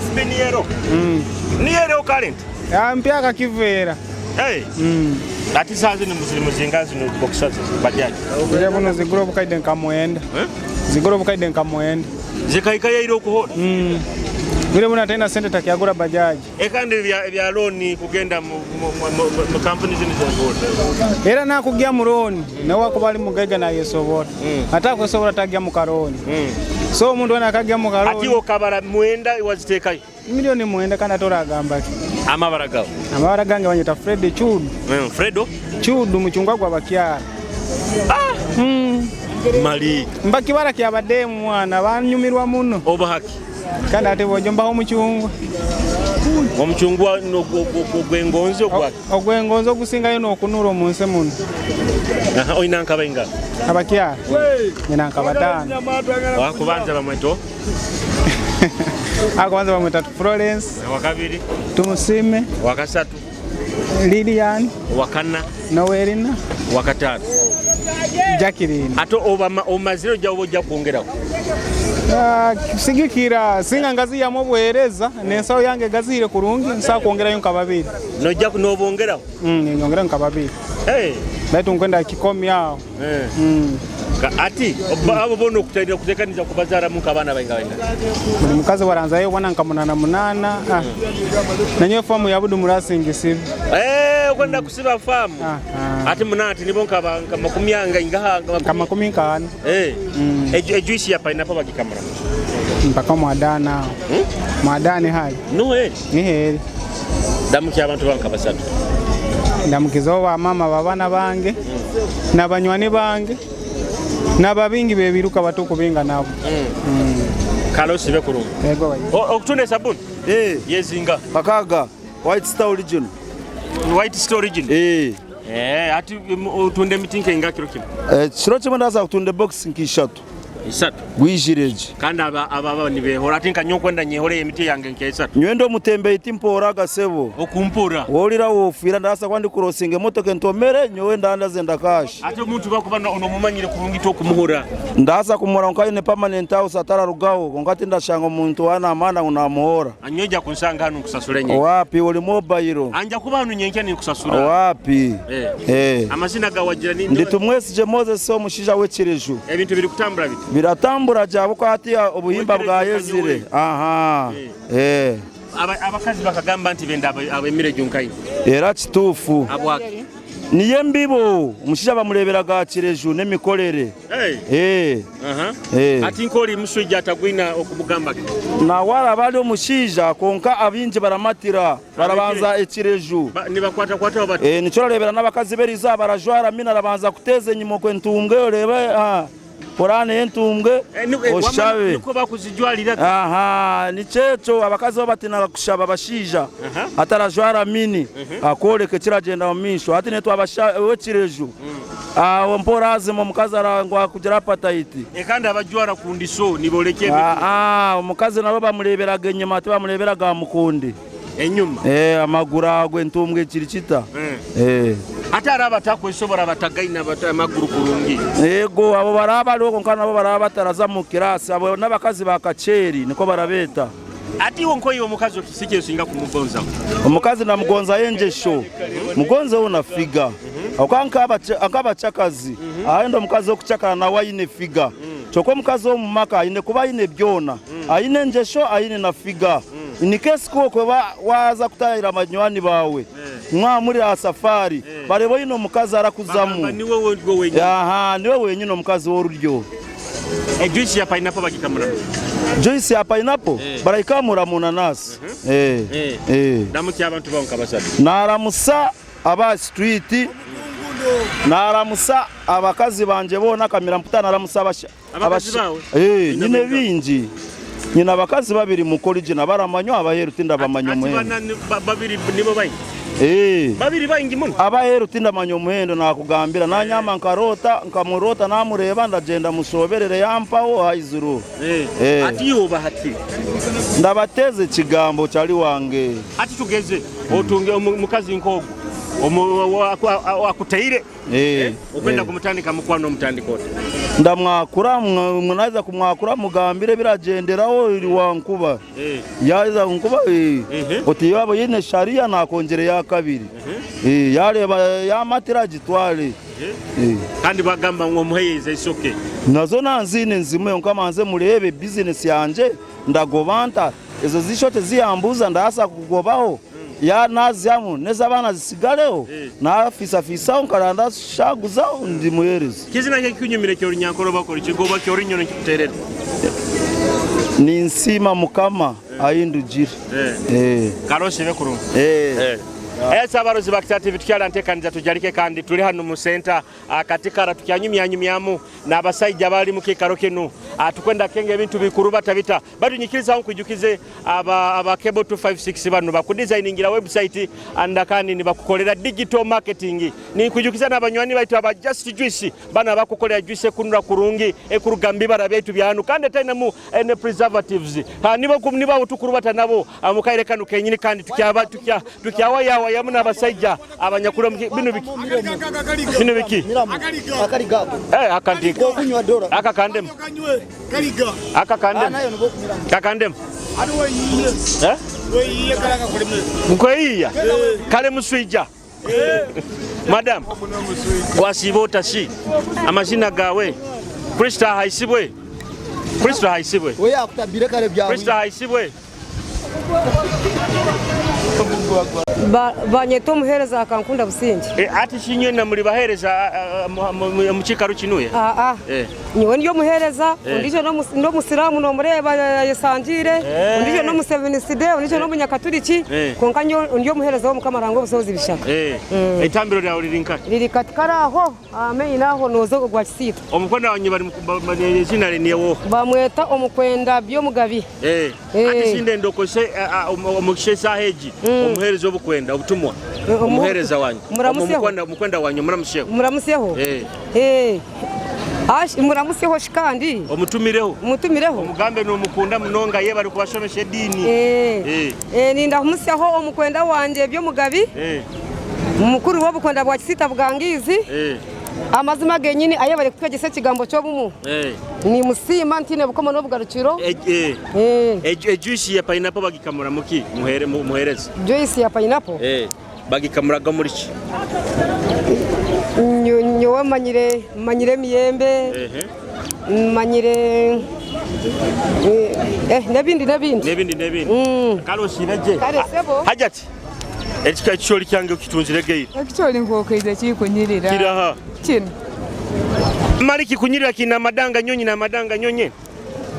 Speaker 2: FP niero niero current
Speaker 12: mpya kakivera.
Speaker 2: Hey. Ati saa zino muzinga zino boxers bajaji.
Speaker 12: Bule buno zigura obukaide nkamwenda. Zigura obukaide nkamwenda.
Speaker 2: Zikaikaye iro okuhona.
Speaker 12: Bule buno atena sente takyagura bajaji.
Speaker 2: Ekandi ebya loan kugenda mu kampuni zino z'enguudo.
Speaker 12: Era nakugya mu loan nawe akuba ali mugaiga nayesobola. Ate akwesobola tagya mu karooni. So omuntu wena akagya mu karooni.
Speaker 2: Ati okabara mwenda waziteekayo.
Speaker 12: Milioni 9 kandi ate oragamba ki?
Speaker 2: Amabara gawe.
Speaker 12: Amabara gange banyeta Fred Chudu.
Speaker 2: Fredo?
Speaker 12: Chudu muchungwa gwa bakyara.
Speaker 2: Mali.
Speaker 12: Mbakibara kyabademu mwana banyumirwa muno.
Speaker 2: Oba haki.
Speaker 12: Kandi ate bwojombaho omuchungwa.
Speaker 2: Omuchungwa ogw'engonzi ogwaki?
Speaker 12: Ogw'engonzi ogusingayo n'okunura omu nsi muno.
Speaker 2: Aha, oyina nkaba ingano?
Speaker 12: Abakyara. Nyina nkaba 5.
Speaker 2: Wakubanza bamweto?
Speaker 12: Akubanza bamweta Florence.
Speaker 2: Owakabiri.
Speaker 12: Tumusime.
Speaker 2: Owakasatu.
Speaker 12: Lilian.
Speaker 2: Owakana.
Speaker 12: Noelina.
Speaker 2: Owakataano.
Speaker 12: Jacqueline.
Speaker 2: Ate omazire ojja oba ojja kwongeraho?
Speaker 12: Kusigikira singa ngaziyamu obuheereza n'ensawo yange gazihire kurungi, nsobola kwongerayo nka babiri.
Speaker 2: Nojja n'obongeraho?
Speaker 12: Ninyongerayo nka babiri. Baitu nkwenda kikomi aho.
Speaker 2: Ati abo boona okutekaniza kubazaaramu nk'abaana bainga bainga?
Speaker 12: Buli mukazi waranzayo obwana nka munana munana. Nanyowe faamu ya Budu murasingisibe.
Speaker 2: Okwenda kusiba faamu. Ati munana ati nibo nka makumi anga ingaha
Speaker 12: nka makumi nkaana.
Speaker 2: Ejuice ya pineapple bagikamura
Speaker 12: mpaka mwadani aho. Mwadani hali.
Speaker 2: Nuheri.
Speaker 12: Niheri.
Speaker 2: Ndamukya abantu banka basatu.
Speaker 12: Ndamukizaho bamama babana bange n'abanywani bange n'ababingi bebiruka batukubinga nabo.
Speaker 2: Kale osibe kurungi.
Speaker 12: Yego.
Speaker 2: Okutunda esabuni? Yezinga.
Speaker 5: Pakaga White Star Original.
Speaker 2: White Star Original? Ati otunda emiti nkenga kiro kimwe?
Speaker 5: Kiro kimwe ndaza kutunda box nk'ishatu.
Speaker 2: Isatu.
Speaker 5: Gwijireje.
Speaker 2: Kandi aba nibehora ati nka nyokwenda nyehore emiti yange nk'esatu.
Speaker 5: Nywenda omutembeyi timpora gasebo.
Speaker 2: Okumpora.
Speaker 5: Wolira wofira ndasa kwandi kurosinga emotoka entomere nyowe ndandaze ndakashi.
Speaker 2: Ate omuntu bakuba onomumanyire kurungi tokumuhora.
Speaker 5: Ndasa kumuhora nka ine permanent house atararugaho konka tindashanga omuntu wana amana ngu namuhora.
Speaker 2: Anyoja kunsanga hano nkusasura nyenke.
Speaker 5: Wapi uli mobile.
Speaker 2: Anja kuba hano nyenke nikusasura.
Speaker 5: Wapi.
Speaker 2: Amazina gawagira ni
Speaker 5: Ndi Tumwesije Moses omushija w'ekireju.
Speaker 2: Ebintu biri kutambura biti.
Speaker 5: Biratambura jabo ko hati obuhimba bwa Yezire. Aha.
Speaker 2: Abakazi bakagamba nti benda abemire junkai.
Speaker 5: Era kitufu.
Speaker 2: Abwaki.
Speaker 5: Niye mbibo omushija bamureberaga kireju n'emikorere.
Speaker 2: Ati nkoli muswija atagwina okumugamba.
Speaker 5: Nawara bali omushija konka abingi baramatira barabanza ekireju.
Speaker 2: Nibakwata kwata bati.
Speaker 5: Nico rebera n'abakazi beriza barajwara mina rabanza kuteza enyuma kwentumbwe orebe Korane yentumbwe oshabe.
Speaker 2: Niko bakuzijwalira.
Speaker 5: Aha, nichecho abakazi babatina kushaba bashija. Atarajwara mini akoleke kiragenda mu misho ati netwa abakireju. Aho mporazi mu mukazi arangwa kugira appetite.
Speaker 2: Kandi abajwara kundiso niboleke.
Speaker 5: Omukazi nabo bamureberaga enyuma ati bamureberaga mukundi.
Speaker 2: Enyuma.
Speaker 5: Amaguru agwe entumbwe kiri kita.
Speaker 2: Ate araba takwesobora batagaina amaguru kurungi.
Speaker 5: Yego abo baraba ariho konka nabo baraba bataraza mu kirasi abo n'abakazi ba kaceri niko barabeta.
Speaker 2: Ati iwo nkoyo omukazi okisike singa kumugonza.
Speaker 5: Omukazi namugonza yenjesho. Mugonze una figa. Okanka akabachakazi. Aenda omukazi okuchakana nawe aine figa. Kyokka omukazi omu maka aine kuba aine byona. Aine njesho aine na figa. In case ko kweba waza kutayira amanywani bawe. Mwamuri aha safari bareba oyine omukazi arakuzamu.
Speaker 2: Niwe wenyine.
Speaker 5: Aha, niwe wenyine omukazi w'oruryo.
Speaker 2: Juice ya pineapple bagikamura.
Speaker 5: Juice ya pineapple barayikamura mu nanasi.
Speaker 2: Ndamukya abantu bawe nkabasatu.
Speaker 5: Naramusa aba street. Naramusa abakazi banje bona kamera mputa naramusa
Speaker 2: abakazi bawe.
Speaker 5: Nyine bingi. Nyina abakazi babiri mu college nabaramanywa abaheru tinda bamanya omuhendo.
Speaker 2: Babiri nibo baingi. Babiri baingi muno.
Speaker 5: Abaheru tinda manya omuhendo nakugambira nanyama nkarota nkamurota namureba ndagenda musoberere yampaho haizuru.
Speaker 2: Ati yoba hati.
Speaker 5: Ndabateze ekigambo kyali wange.
Speaker 2: Ati tugeze otunge omukazi nkogo. Akuteire okwenda kumutandika mukwano omutandika oti.
Speaker 5: Ndamwakura munaiza kumwakura mugambire biragenderaho iri wankuba. Yaiza nkuba oti yabo yine sharia nakongere ya kabiri. Yareba yamatira gitwale.
Speaker 2: Kandi bagamba ngo muheyeze isoke.
Speaker 5: Nazo nanzine nzimwe nkamanze murebe business yanje ndagobanta ezo zishote ziyambuza ndasa kugobaho. Ya naziamu neza abana zisigaleho na fisa fisa nkaranda shaguza ndi muhereza.
Speaker 2: Kizina cyo kinyumire cyo runyankoro bakora ikigoba cyo runyono kiterera.
Speaker 5: Ni nsima mukama ayindugira.
Speaker 2: Karoshe bekuru. Abarozi ba Kitara TV tukyala ntekaniza tujalike kandi tuli hano mu center katikara tukyanyumyanyumyamu n'abasajja bali mu kikaro kino Tukwenda kenga ebintu bikurubata bita batu nyikiriza nkwijukize aba Cable 256 bano bakudesigningira website and kandi nibakukolera digital marketing. Ninkwijukiza n'abanywani baitu aba Just Juice bana bakukolera juice ekunura kurungi ekuruga mu bibara byaitu byanu kandi etainamu ene preservatives. Nibo nibo tukurubata nabo mukaire kanu kenyini kandi tukyaba tukya tukyawayawayamu n'abasajja abanyakula bino biki bino biki akandi aka kandemu aka kandemu kakandemu nkweyiya kale muswija. Madam wasiiba otasi amazina gawe Kristo ahaisibwe Kristo ahaisibwe Kristo ahaisibwe.
Speaker 19: Banyeta omuheereza akankunda Busingye.
Speaker 2: Ati shi nywena muri baheereza omu kiikaro kinuye?
Speaker 19: Aa, nyowe ndi omuheereza, ondiijo n'omusiraamu n'omureeba ayesangiire, ondiijo n'omuseveniside, ondiijo n'omunyakaturiki, kwonka nyowe ndi omuheereza w'Omukama Ruhanga obusobozi bishaka.
Speaker 2: Eitambiro ryawe riri nkahi?
Speaker 19: Riri Katikara aho aha main aho nooza ogwa Kisiita.
Speaker 2: Omukwenda wanyu bari eiziina rye niiwe oha?
Speaker 19: Bamweta Omukwenda Byomugabi.
Speaker 2: Hati shi ndenda okozese omugisha esaaha egi omuheereze obukwenda obutumwa omuheereza wanyu
Speaker 19: Muramusyeho.
Speaker 2: Omukwenda wanyu muramusyeho.
Speaker 19: Muramusyeho. Muramusyeho shi kandi.
Speaker 2: Omutumireho.
Speaker 19: Omutumireho.
Speaker 2: Omugambe nomukunda munonga ye bari kubashomesa ediini.
Speaker 19: Nindamusyaho omukwenda wangye Byomugabi, mukuru w'obukwenda bwa Kisiita Bugangiizi. Amazima genyini aye bari kutwegyesa ekigambo ky'obumu. Nimusiima ntiine bukomo n'obugarukiro.
Speaker 2: Ejuice ya pineapple bagikamura muki muhereze?
Speaker 19: Juice ya pineapple?
Speaker 2: Bagikamuraga muri ki?
Speaker 19: Nyowe manyire emiyembe, manyire n'ebindi n'ebindi.
Speaker 2: N'ebindi n'ebindi. Kale osiibe gye.
Speaker 19: Kale sebo.
Speaker 2: Hajati ekika ekicori kyange okitunzire geire.
Speaker 20: Ekikyoli nkwokeize kikunyirira.
Speaker 2: Kiraha?
Speaker 20: Kino.
Speaker 2: Mali kikunyirira kina amadanga nyonyi n'amadanga nyonye.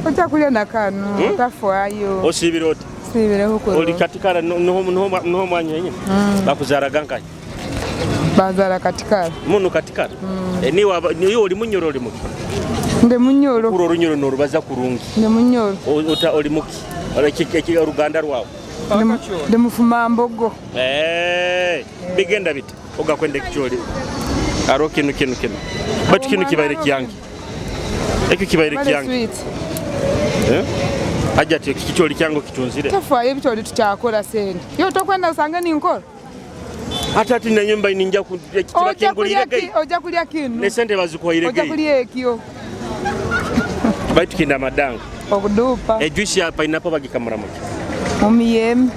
Speaker 20: Ojja kulya na kano, otafaayo.
Speaker 2: Osiibire oti?
Speaker 20: Siibireho
Speaker 2: Oli
Speaker 20: kurungi.
Speaker 2: Katikara niho mwanya henyine? Bakuzaraga nkahi?
Speaker 20: Banzara Katikara.
Speaker 2: Muno Katikara? Niwe niwe oli Munyoro oli muki?
Speaker 20: Ndi Munyoro.
Speaker 2: Kuri orunyoro norubaza kurungi.
Speaker 20: Ndi Munyoro.
Speaker 2: Oli muki? Oruganda rwawe?
Speaker 20: Ndi Mufumambogo.
Speaker 2: Bigenda bita ogakwenda ekikyoli hariho kinu kinu kinu baitu kinu kibaire kyange ekyo kibaire
Speaker 20: Bale
Speaker 2: kyange.
Speaker 20: Sweet.
Speaker 2: Hajja ati ekikyoli kyange okitunzire.
Speaker 20: Tafaayo, ebikyoli tukyakora sente. Yo tokwenda usange ninkora.
Speaker 2: Ate ati nanyumba ninja
Speaker 20: Ojja kulya
Speaker 2: kingulire
Speaker 20: ki? Ojja kulya kinu.
Speaker 2: Nesente bazikuhaire.
Speaker 20: Ojja
Speaker 2: Gei
Speaker 20: kulya ekyo.
Speaker 2: Baitu kinda amadanga.
Speaker 20: Okudupa.
Speaker 2: Ejuice ya pineapple bagikamura muki?
Speaker 20: Mu miyembe.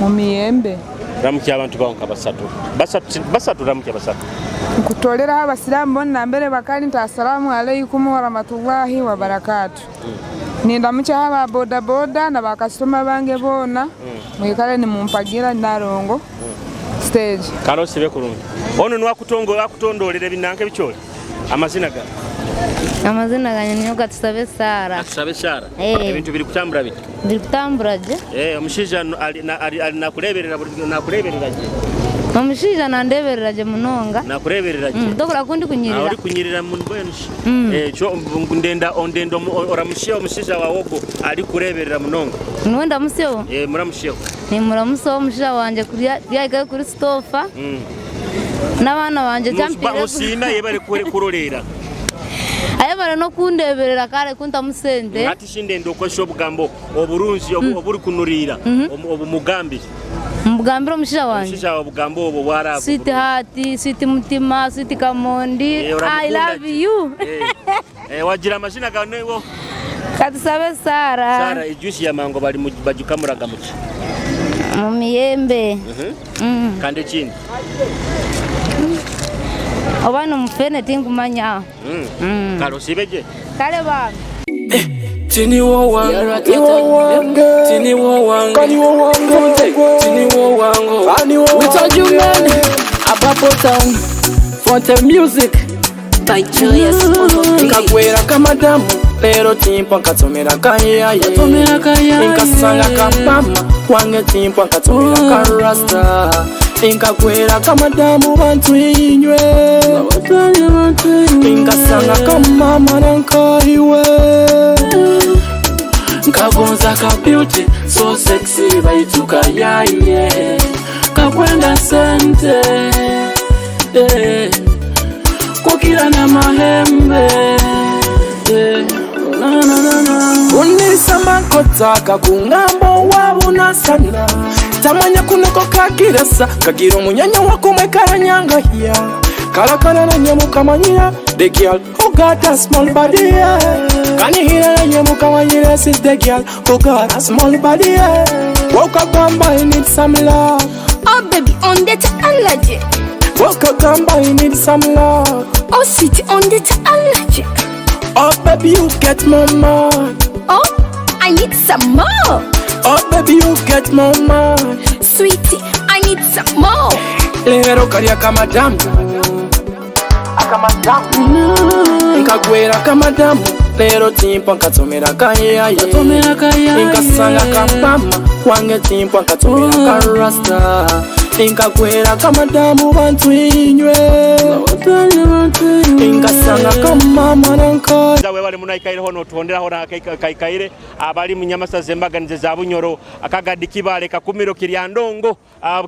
Speaker 20: Mu miyembe.
Speaker 2: Ramukya abantu bawo nka basatu basatu basatu, ramukya basatu.
Speaker 20: Nkutoleraho abasiraamu bonna mbere bakali nti assalamu alaikum warahmatullahi wabarakatu. Nindamukyaho aba boda boda na bakasitoma bange boona, mwikale nimumpagira Narongo stage.
Speaker 2: Kale osibe kurungi. Ono niwakutongo akutondolera ebinanka ebikyoli, amazina ga?
Speaker 21: Amazina gange niyo Gatusabe Sara.
Speaker 2: Atusabe Sara.
Speaker 21: Eh.
Speaker 2: Ebintu biri kutambura biti?
Speaker 21: Biri kutambura gye.
Speaker 2: Omushaija ali nakureberera nakureberera gye?
Speaker 21: Omushaija nandeberera gye munonga.
Speaker 2: Nakureberera gye?
Speaker 21: Tokura kundi kunyirira.
Speaker 2: Ori kunyirira mbwenu shi? Kyo ndenda oramushe omushaija wawe ogwo ari kureberera munonga.
Speaker 21: Niwe ndamusyeho.
Speaker 2: Muramusheho.
Speaker 21: Nimuramusaho omushaija wangye kurya ryahikayo kuri sitofa n'abaana bangye kyampire.
Speaker 2: Musiime yebare kurorera.
Speaker 21: Ayebare n'okundeberera kare kuntamu sente.
Speaker 2: Ati shi ndenda okozesa obugambo oburungi oburi kunurira obumugambire.
Speaker 21: Mugambire omushaija wangye.
Speaker 2: Omushaija wawe obugambo obwo bwaraba.
Speaker 21: Sweet heart, sweet mutima, sweet kamondi.
Speaker 2: Uramukunda
Speaker 21: I love you.
Speaker 2: Wagira amazina gawe niwo?
Speaker 21: Katusabe Sara.
Speaker 2: Sara, ejuice ya mango bali bagikamuraga muki?
Speaker 21: Mu miyembe.
Speaker 2: Kandi ekindi?
Speaker 21: Oba nomufene tinkumanya.
Speaker 2: Kale osiibe gye.
Speaker 21: Kale bambi.
Speaker 22: Tiniwo wange, tiniwo wange, tiniwo wange,
Speaker 23: Without you man, Abapo Town, Fonte Music.
Speaker 17: By Julius on the beat.
Speaker 23: Nkagwera kamadamu leero timpa nkatomera kayaye, nkasanga kampama wange timpa nkatomera ka rasta.
Speaker 22: Nkakwera kamadamu bantu inywe. Nkasanga kamama nankaiwe.
Speaker 23: Nkagonza ka beauty so sexy baituka yaye kakwenda sente eh, kukira na mahembe eh, na, na, na, na.
Speaker 22: Unisamakotaka kungambo wabunasana tamanya kunoko kakirasa kagira omunyanya wakumwe karanyangahya kalakanananyemukamanyira the girl who got a small body, yeah. Kanihira is the girl who got a small body, yeah. Wakagamba I need some love.
Speaker 1: Oh baby, on that allergy.
Speaker 22: Wakagamba I need some love.
Speaker 1: Oh sweet, on that allergy.
Speaker 22: Oh baby, you get my mind.
Speaker 1: Oh, I need some more.
Speaker 22: Oh baby, you get my mind.
Speaker 1: Sweetie, I need some more.
Speaker 22: Lero karya kamadamu nkagwera kamadamu lero timpa nkatomera kayaye nkasanga kapama kwange timpa nkatomera karasta nkagwera kamadamu bantu inywe nkasanga kamama nanka
Speaker 2: webale munaikaireho notuhonderaho kaikaire abali munyamasa zembaganize za Bunyoro, akagadi Kibale, Kakumiro, Kiryandongo,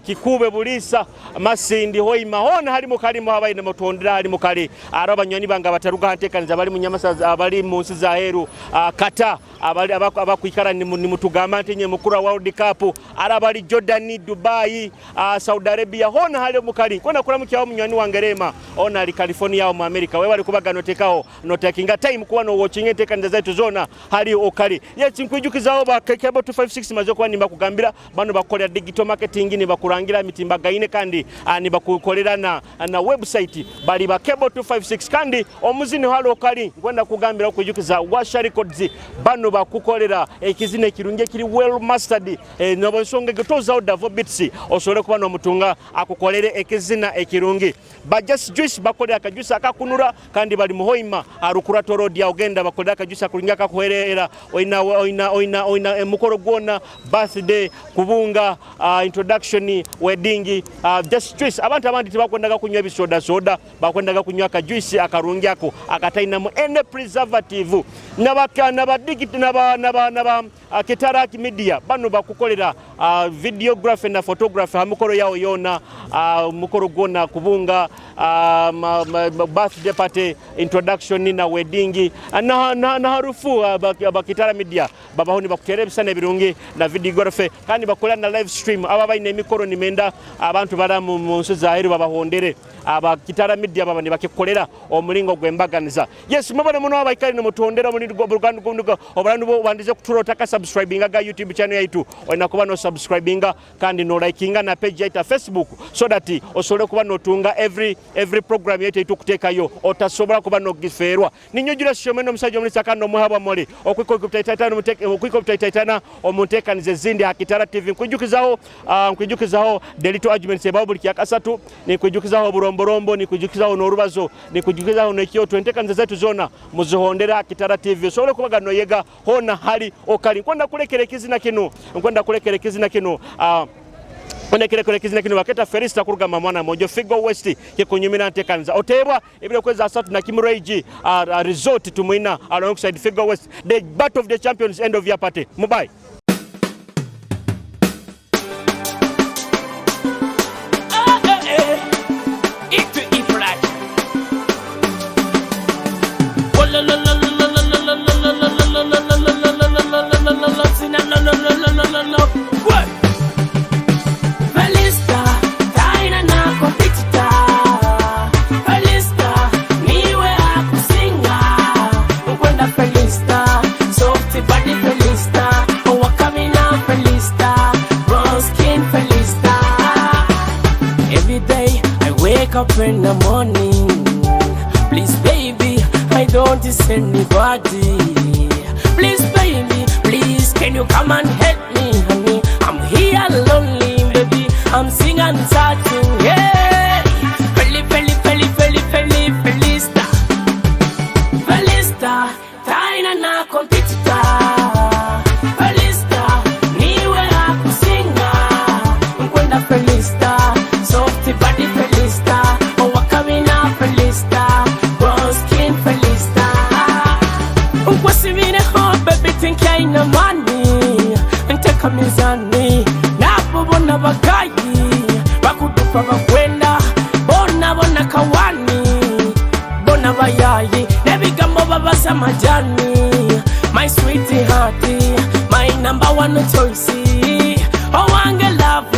Speaker 2: Kikube, Bulisa, Masindi, Hoima, hona halimu kalimu abaine mutuhondera halimu kali aro abanywanyi bange abataruga hantekaniza abali munyamasa abali mu nsi za heru, kata abali abakwikara nimutugamba nti nye mukuru wa World Cup, ara abali Jordan, Dubai, Saudi Arabia, hona halimu kali kwenda kuramukyaho munywani wange Rema ona ali California mu America. Webali kubaga notekaho notakinga time kuba no watching entekaniza zaitu zona hali okali yeki nkwijukizaho ba Cable 256 maze kuba nimbakugambira bano bakolera digital marketing nibakurangira mitimbagaine kandi nibakukolera na website bali ba Cable 256 kandi omuzini hali okali nkwenda kugambira okwijukiza Washa Records bano bakukolera ekizina ekirungi ekiri well mastered, nobo nsonga egetozaho Davo Beats osobole kuba n'omutunga akukolere ekizina ekirungi. Ba Just Juice bakolera akajuice akakunura kandi bali muhoima arukura road ya ugenda bakolera akajuice akurungi akakuherera oina oina oina oina emukoro gwona birthday kubunga, introduction, wedding, Just Juice. Abantu abandi tibakwendaga kunywa ebisoda soda, bakwendaga kunywa akajuice akarungi ako akatainamu any preservative. Nabaka nabadigit naba naba naba Kitara Media bano bakukolera videography na photography hamukoro yao yona, mukoro gwona kubunga, birthday party, introduction na wedding na harufu Bakitara Media babaho nibakutere ebisana ebirungi na videography kandi bakola na live stream. Aba baine emikoro nimenda abantu bara mu nsi zaheru babahondere Abakitara Media baba nibakikolera omulingo gwembaganiza. Yes, mubone muno abaikali nomutondera omulingo gw'oburugandu oburandu bandize kuturota ka subscribinga ga YouTube channel yaitu olina kuba no subscribinga kandi no likinga na page yaitu Facebook so that osobole kuba notunga every program yaitu etukutekayo otasobola kuba nogiferwa. Ninyujura shomeno omusajja omulisa kandi omuhabwa mole okwiko omuntekanize zindi Akitara TV. Nkwijukizaho the little arguments about buli kyakasatu, nikwijukizaho buromborombo, nikwijukizaho n'orubazo, nikwijukizaho n'ekyoto. Entekanize zaitu zona muzihondera Akitara TV osobole kubaga noyega hona hali okali. Nkwenda kulekera ekizina kino, nkwenda kulekera ekizina kino, onekere kizina kino baketa Felista kurugamba mwana mojo Figo West kikunyumira ntekaniza otebwa ebiro kweza asatu na Kimreji resort tumwina alongside Figo West, the battle of the champions, end of year party. Mubai.
Speaker 23: Up in the morning, please baby, I don't miss anybody. Please baby, please can you come and help me, honey? I'm here lonely, baby, I'm singing searching, yeah. Feli, Feli, Feli, Feli, Feli, Felista, Felista, taina na competitor. Felista, niwe akusinga, nkwenda Felista, Abakwenda bona bona kawani, bona bayayi n'ebigambo babaza majani. My sweet heart, my number one choice, owange love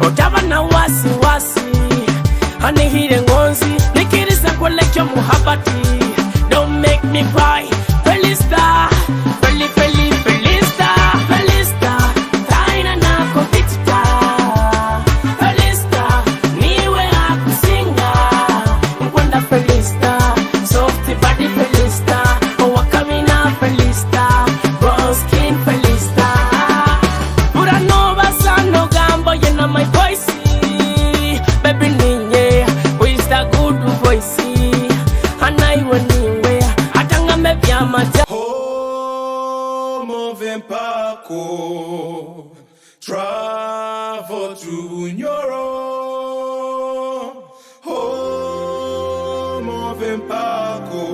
Speaker 23: otaba na wasiwasi, anihire ngonzi nikiriza kwelekyo muhabati. Don't make me cry, Felista, Feli Feli Felista, Felista taina nako vitita, Felista niwe akusinga nkwenda, Felista soft body, Felista owakamina, Felista brown skin, Felista buranobaza nogambo yena my voice, baby ninye with the good voice, anaiwe niwe atangame byamata.
Speaker 4: Movempako, travel to Bunyoro. Oh, Movempako,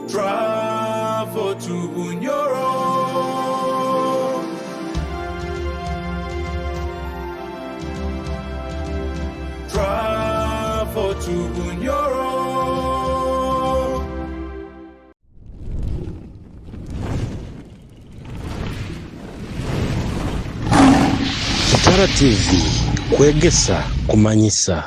Speaker 4: travel to Bunyoro. Travel to Bunyoro.
Speaker 7: Kitara TV kwegesa kumanyisa